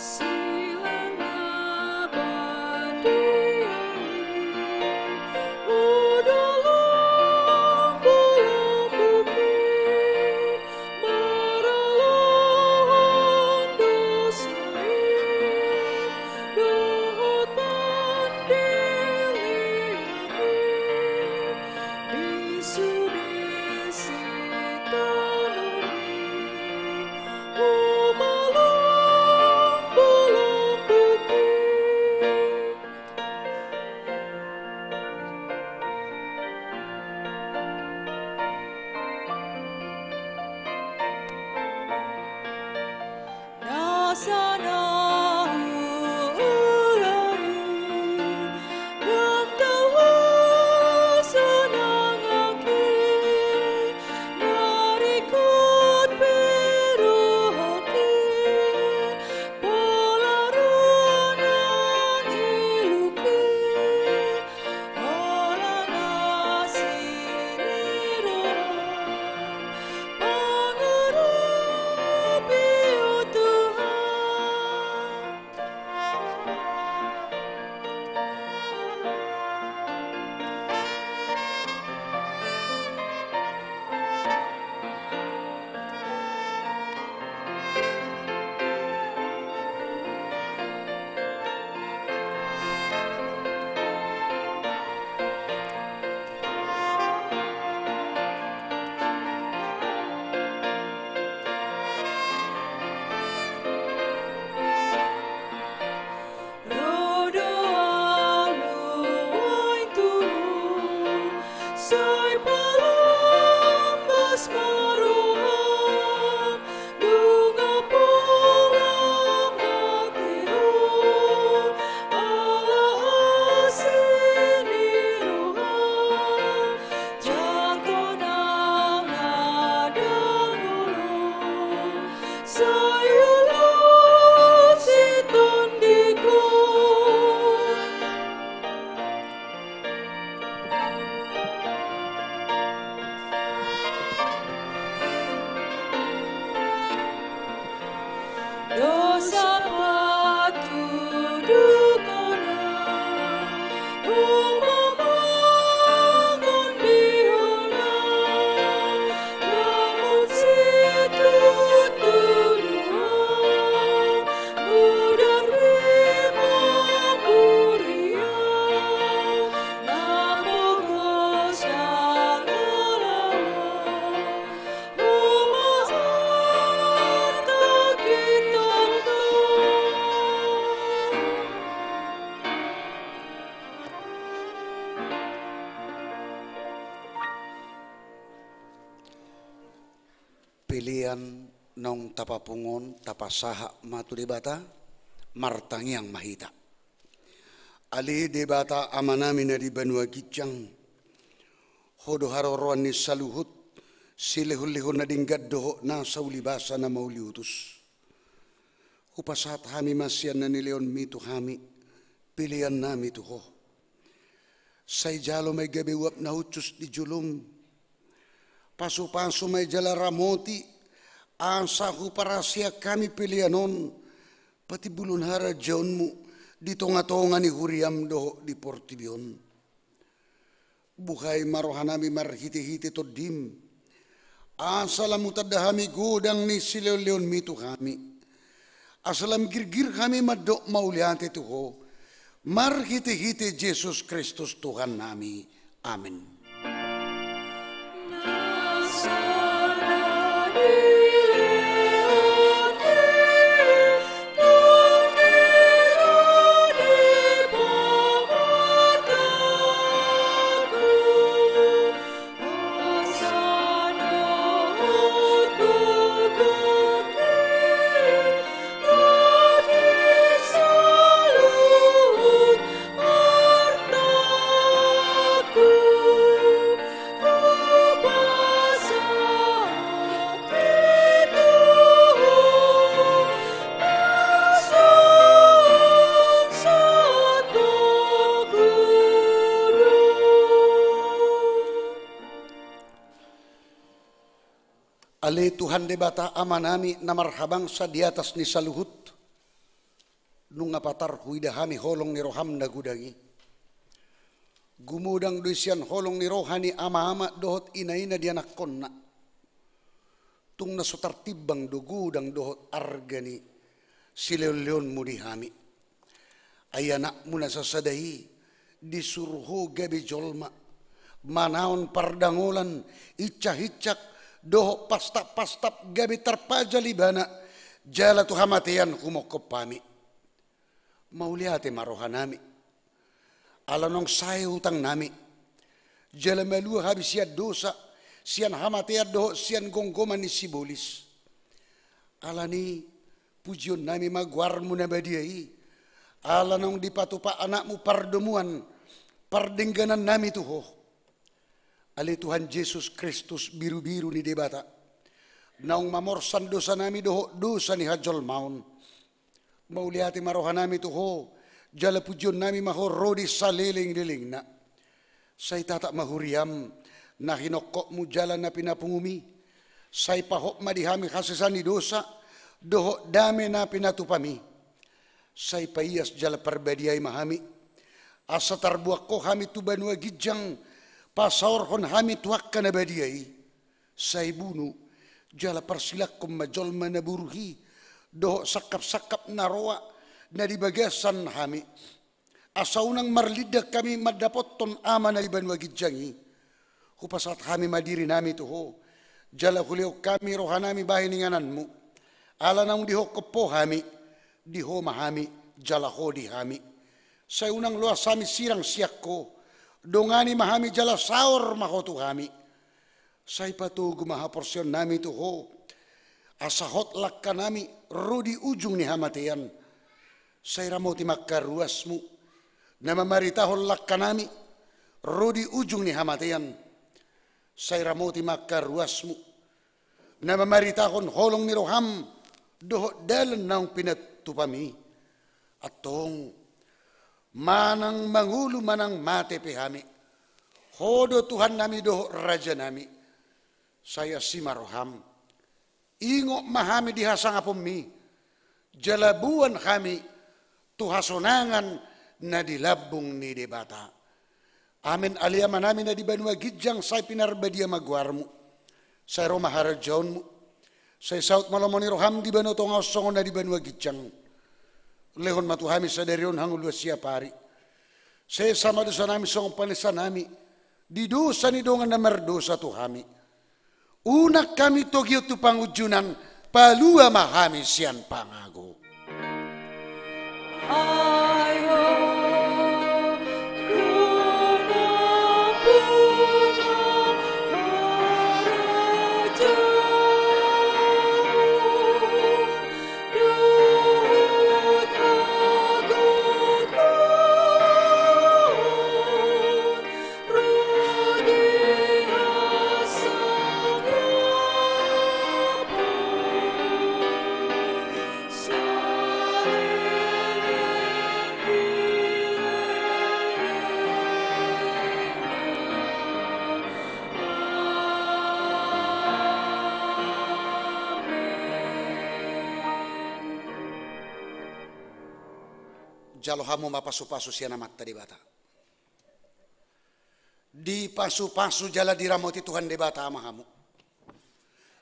Silangga badia i, udo lombu-lombu i, maralohon dosa i, dohot pandelean i, di sude sitanom i, uma lombu-lombu i. Na sana huula i, ndang tau husanangaki, na ringkot pe rohangki, pola ro nang ilungki, holan asi ni roham, pangurupi ho Tuhan. Ro do ahu nuaeng tu ho, sai palambas ma roham, nunga pola mate ho, ala asi ni roham, jangkon nang na dangol on, sai ulos sitondingkon. Dosa patuduhon ahu, humamangan di ho na, namun situtu do ahu, mudar pe mamburia, na pogos dangol ahu, pelean naung tapapungu on tapasahat ma tu Debata, martangiang ma hita. Ale Debata Amanami na di banua ginjang, Ho do haroroan ni saluhut silehon-lehon na denggan dohot nasa ulibasa na mauliutus. Hupasahat hami ma sian na nilehonMi tu hami, peleannami tu Ho. Sai jalo ma i gabe uap na hushus di jolom. Pasu-pasu ma i jala ramoti, asa huparasian hami pelean on patimbulhon harajaonMu di tonga-tonga ni huriaM dohot di portibi on. Buhai ma rohanami marhite-hite TondiM, asa lam hutanda hami godang ni silehon-lehonMi tu hami, asa lam girgir hami mandok mauliate tu Ho, marhite-hite Jesus Kristus Tuhannami. Amen. Ale Tuhan Debata Amanami na marhabangsa di atas ni saluhut, Nunga patar huida hami holong ni roham na godang i. Gumodang do i sian holong ni roha ni ama-ama dohot ina-ina di anakkonna. Tung na so tartimbang do godang dohot arga ni silehon-lehonmu di hami. Ai anakmu na sasada i disuru ho gabe jolma, manaon pardangolan, hincak-hincak dohot pastap-pastap gabe tarpajal ibana, jala tu hamatean humongkop hami. Mauliate ma rohanami. Ala naung sae hutangnami. Jala malua hami sian dosa, sian hamatean dohot sian gomgoman ni sibolis. Alani pujionnami ma goarmu na badia i. Ala naung dipatupa anakmu pardomuan, pardengganannami tu ho. Ale Tuhan Jesus Kristus, birubiru ni Debata, naung mamorsan dosanami dohot dosa ni hajolmaon. Mauliate ma rohanami tu ho, jala pujionnami ma ho ro di salelenglelengna. Sai tatap ma huriam, na hinongkopmu jala na pinapungum i. Sai pahot ma di hami hasesaan ni dosa, dohot dame na pinatupami. Sai paias jala parbadiai ma hami. Asa tarbuang ho hami tu banua ginjang, pasaorhon hami tu angka na badia i. Sai bunu, jala parsilangkon ma jolma na buruk i, dohot sangkap-sangkap na roa, na di bagasan hami. Asa unang marlindang hami mandapothon Ama na di banua ginjang i. Hupasahat hami ma dirinami tu ho, jala hulehon hami rohanami bahen ingananmu. Ala naung dihongkop ho hami, di ho ma hami, jala ho di hami. Sai unang loas hami sirang sian ho, dongani ma hami jala saor ma ho tu hami. Sai patogu ma haporseaonnami tu ho, asa hot langkanami ro di ujung ni hamatean. Sai ramoti ma angka ruasmu, na mamaritahon langkanami ro di ujung ni hamatean. Sai ramoti ma angka ruasmu, na mamaritahon holong ni roham, dohot dalan naung pinatupami. Antong, manang mangolu manang mate pe hami, ho do Tuhannami dohot Rajanami. Sai asi ma roham. Ingot ma hami di hasangaponmi, jala boan hami tu hasonangan na di lambung ni Debata. Amen. Ale Amanami na di banua ginjang, sai pinarbadia ma goarmu. Sai ro ma harajaonmu. Sai saut ma lomo ni roham di banua tonga on songon na di banua ginjang. Lehon ma tu hami sadari on hangoluan siapari. Sesa ma dosanami songon panesanami di dosa ni dongan na mardosa tu hami. Unang hami togihon tu pangunjunan, palua ma hami sian pangago. Jalo hamu ma pasupasu sian Amanta Debata. Dipasupasu jala diramoti Tuhan Debata ma hamu.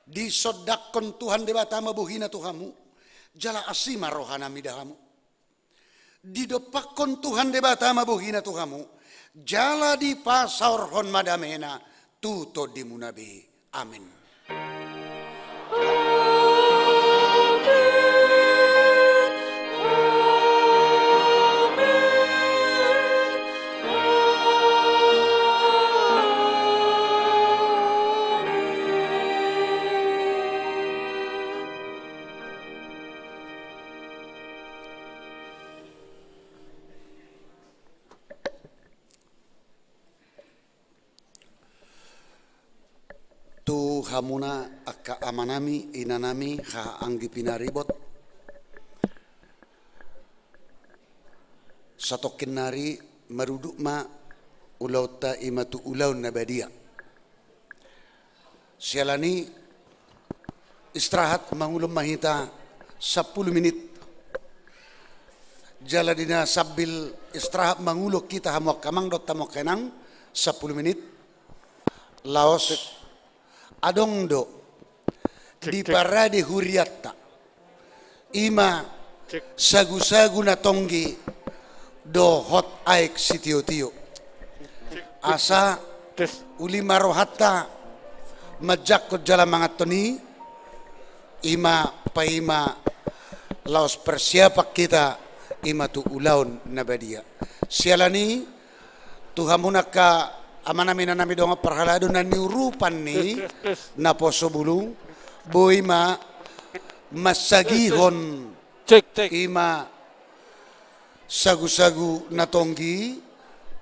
Disondangkon Tuhan Debata ma bohina tu hamu, jala asi ma rohana mida hamu. Didompakkon Tuhan Debata ma bohina tu hamu, jala dipasaorhon ma damena tu tondimuna be. Amen. Tu hamuna angka amanami, inanami, haha anggi pinaribot. Satongkin nari marudut ma ulaonta i ma tu ulaon na badia. Siala ni i, istirahat mangulon ma hita sampulu minit. Jala di na sambil istirahat mangulon hita hamu angka amang dohot hamu angka inang, sampulu menit. Laos adong do di parade hurianta, i ma sagusagu na tonggi dohot aek sitiotio. Asa uli ma rohanta manjangkon jala manganhon i, i ma paima laos persiapan hita i ma tu ulaon na badia. Siala ni i, tu hamu angka amanami, inanami, dongan parhalado na niurupan ni naposo bulung, boi ma mansagihon i ma sagusagu na tonggi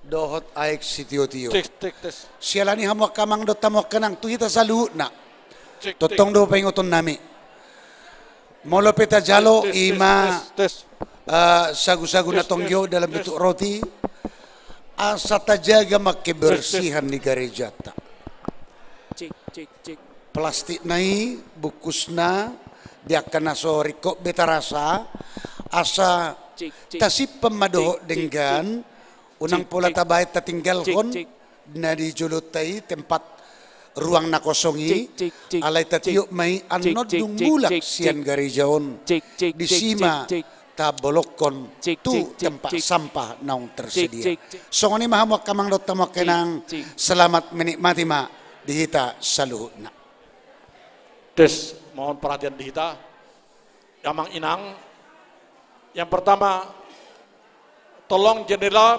dohot aek sitiotio. Siala ni i hamu angka amang dohot hamu angka inang, tu hita saluhutna, tongtong do paingotonnami. Molo pe tajalo i ma sagusagu na tonggi on dalam bentuk roti, asa tajaga ma kebersihan di garejanta. Plastikna i, bungkusna, di angka na so ringkot be tarasa, asa tasimpan ma dohot denggan, unang pola tabaen tatinggalhon na di jolonta i, tempat ruang na kosong i, alai tatiop ma i annon dung mulak sian gareja on, disi ma tabolongkon tu tempat sampah naung tersedia. Songon i ma hamu angka amang dohot hamu angka inang, selamat menikmati ma di hita saluhutna. Tes, mohon perhatian di hita. Amang inang, yang pertama, tolong jendela